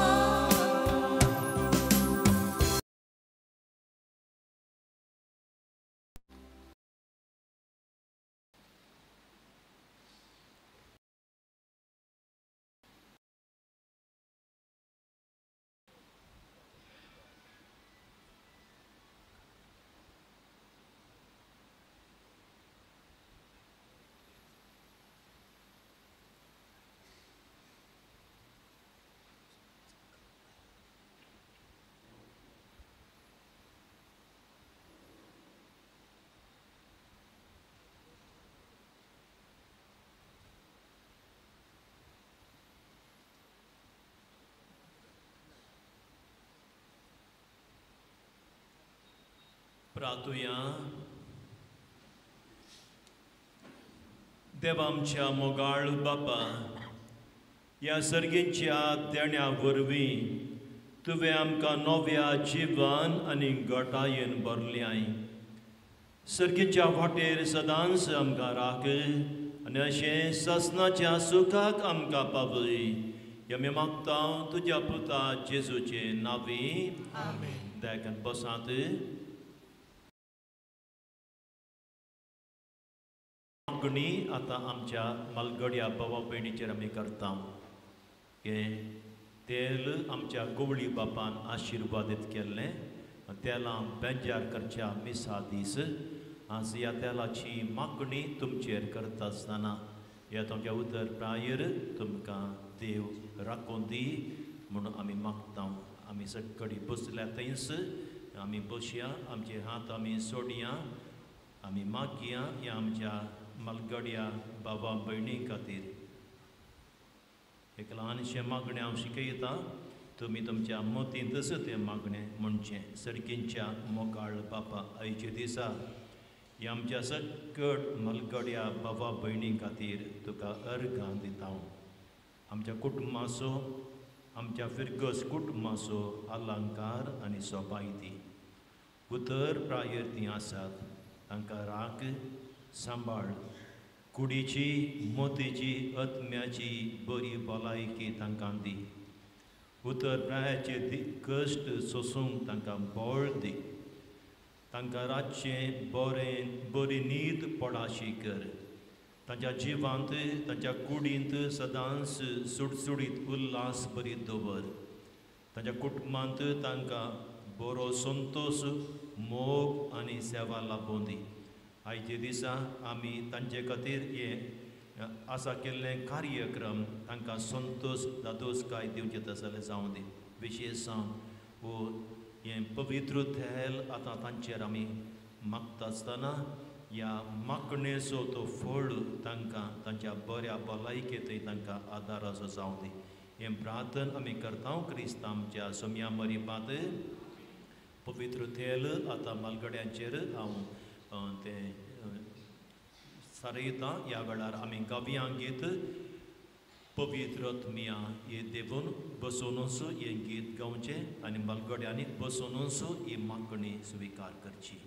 प्रातुया देव आमच्या मोगाळ बापा, ह्या सर्गींच्या देण्या वरवीं तुवें आमकां नव्या जिवन आनी गटायेन भरल्याय. सर्गीच्या वाटेर सदांच आमकां राख आनी अशें ससनाच्या सुखाक आमकां पावय. आमी मागता तुज्या पुता जेजूचे नांवी. दयान बसात. मागणी आतां आमच्या मालगड्या भावा भयणीचेर आमी करता. हें तेल आमच्या गवळी बापान आशिर्वादीत केल्लें तेलां बेजार करच्या मिसा दीस आज ह्या तेलाची मागणी तुमचेर करता आसतना ह्या तुमच्या उतर प्रायर तुमकां देव राखून दी म्हणून आमी मागता. आमी सगळी बसल्या थंयच आमी बसया, आमचे हात आमी सोडया, आमी मागया ह्या आमच्या मालगड्या बाबा भयणी खातीर. एक ल्हानशें मागणें हांव शिकयता, तुमी तुमच्या मतींतच तें मागणें म्हणचें. सर्गींच्या मोगाळ बापा, आयच्या दिसा ह्या आमच्या सकट मालगड्या बाबा भयणी खातीर तुका अर्घां दिता. आमच्या कुटुंबाचो, आमच्या फिरगस कुटुंबाचो अलंकार आनी सोबाय दी. उतर प्रायर तीं आसात तांकां राख सांबाळ. कुडीची, मोतीची, आत्म्याची बरी भलायकी तांकां दी. उतर प्रायाचे कश्ट सोसूंक तांकां बळ दी. तांकां रातचें बरें बरी न्हीद पडाशी कर. तांच्या जिवांत, तांच्या कुडींत सदांच सुडसुडीत उल्हास बरी दवर. तांच्या कुटुंबांत तांकां बरो संतोश, मोग आनी सेवा लाबोवन दी. आयचे दिसा आमी तांचे खातीर हे आसा केल्ले कार्यक्रम तांकां संतोश, दादोसकाय दिवचे तसले जावं दी. विशेश हो हें पवित्र तेल आतां तांचेर आमी मागता आसतना ह्या मागणेचो तो फळ तांकां तांच्या बऱ्या भलायकेंतय तांकां आदार असो जावं दी. हें प्रार्थन आमी करता क्रिस्तांव आमच्या सोम्या मरिपांत. पवित्र तेल आतां मालगड्यांचेर हांव तें सारयता. ह्या वेळार आमी गावया गीत पवित्र आत्म्या हे देवून बसोवनूच हें गीत गावचें आनी मालगड्यांनी बसोवनूच ही मागणी स्विकार करची.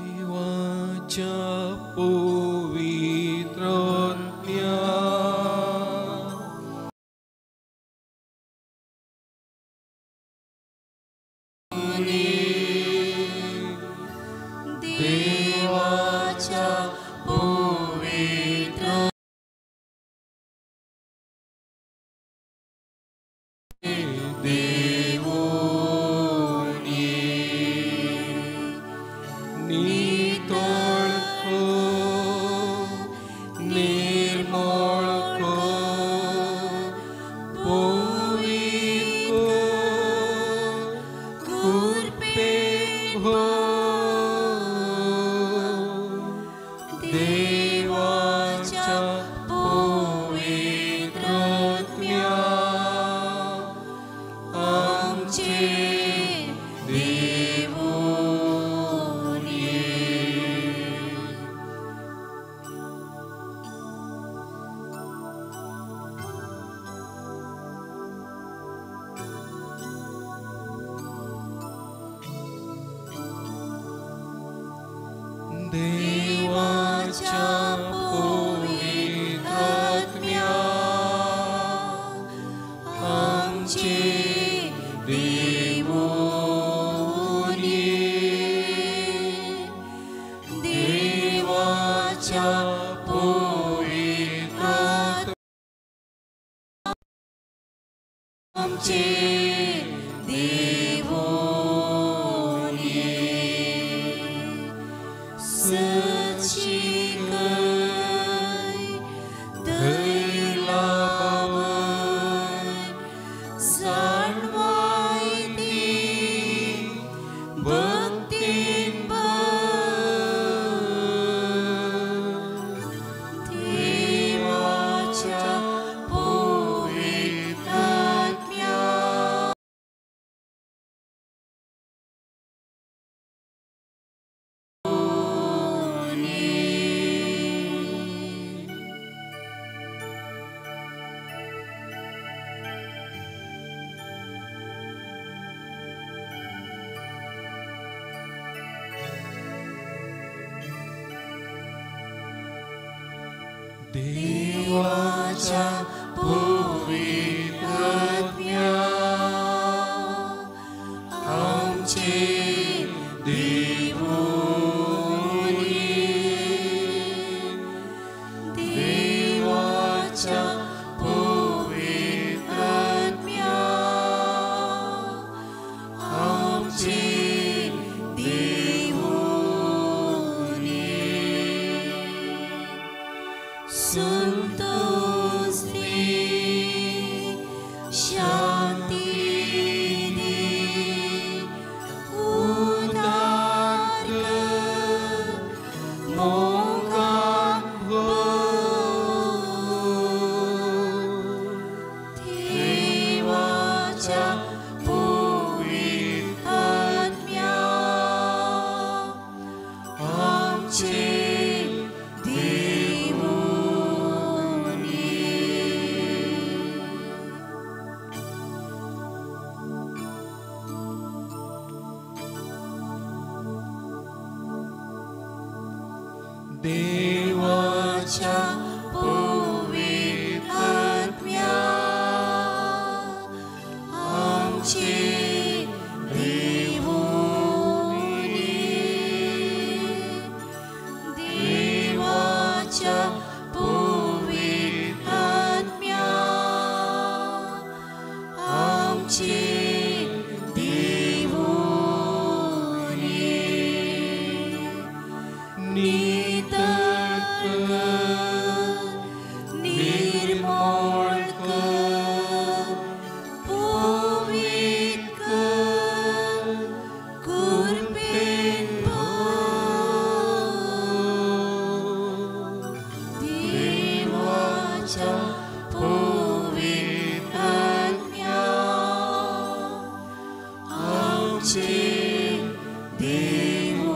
देवाच्या पवित्र आत्म्या देवाच्या पवित्र देवाच्या पवित्र आत्म्या आमचे देवोनी. देवाच्या पवित्र आत्म्या आमचे देवोनी. देवाच्या पवित्र आमचे देवोनी. सचिकय दैलावय जाणवाय दी भक्तीन भर. देवाच्या पवित्र आत्म्या आमचेर देवोनी देवाच्या पवित्र आत्म्या आमचेर देवोनी संतोष दी शांती दी उदार कर मोगान भर देवाच्या पवित्र आत्म्या आमचेर देवोनी. देवाच्या पवित्र आत्म्या आमचेर देवोनी देवाच्या पवित्र आत्म्या आमचेर देवोनी नितळ कर निर्मळ कर पवित्र कर कृपेन भर देवाच्या पवित्र आत्म्या आमचेर देवोनी.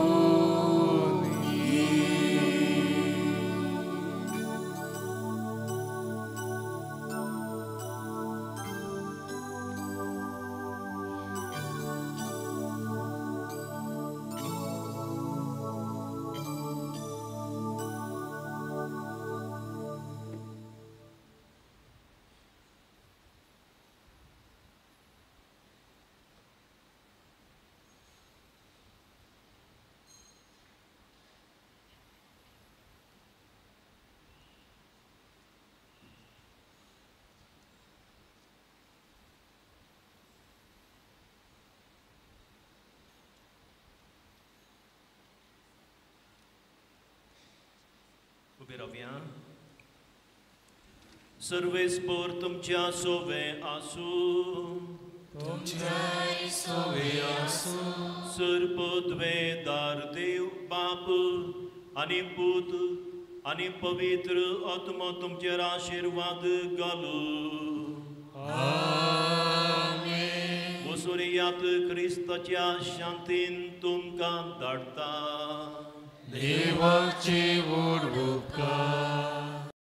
उबे रावया. सर्वेस्पर तुमच्या सोवे आसूं तुमच्याय सोवे आसूं. सर्पद्वेदार देव बाप आनी पूत आनी पवित्र आत्मो तुमचेर आशिर्वाद घालूं. आमेन. वसुरियात क्रिस्ताच्या शांतीन तुमकां धाडटा. देवाचे व्हड उपकार.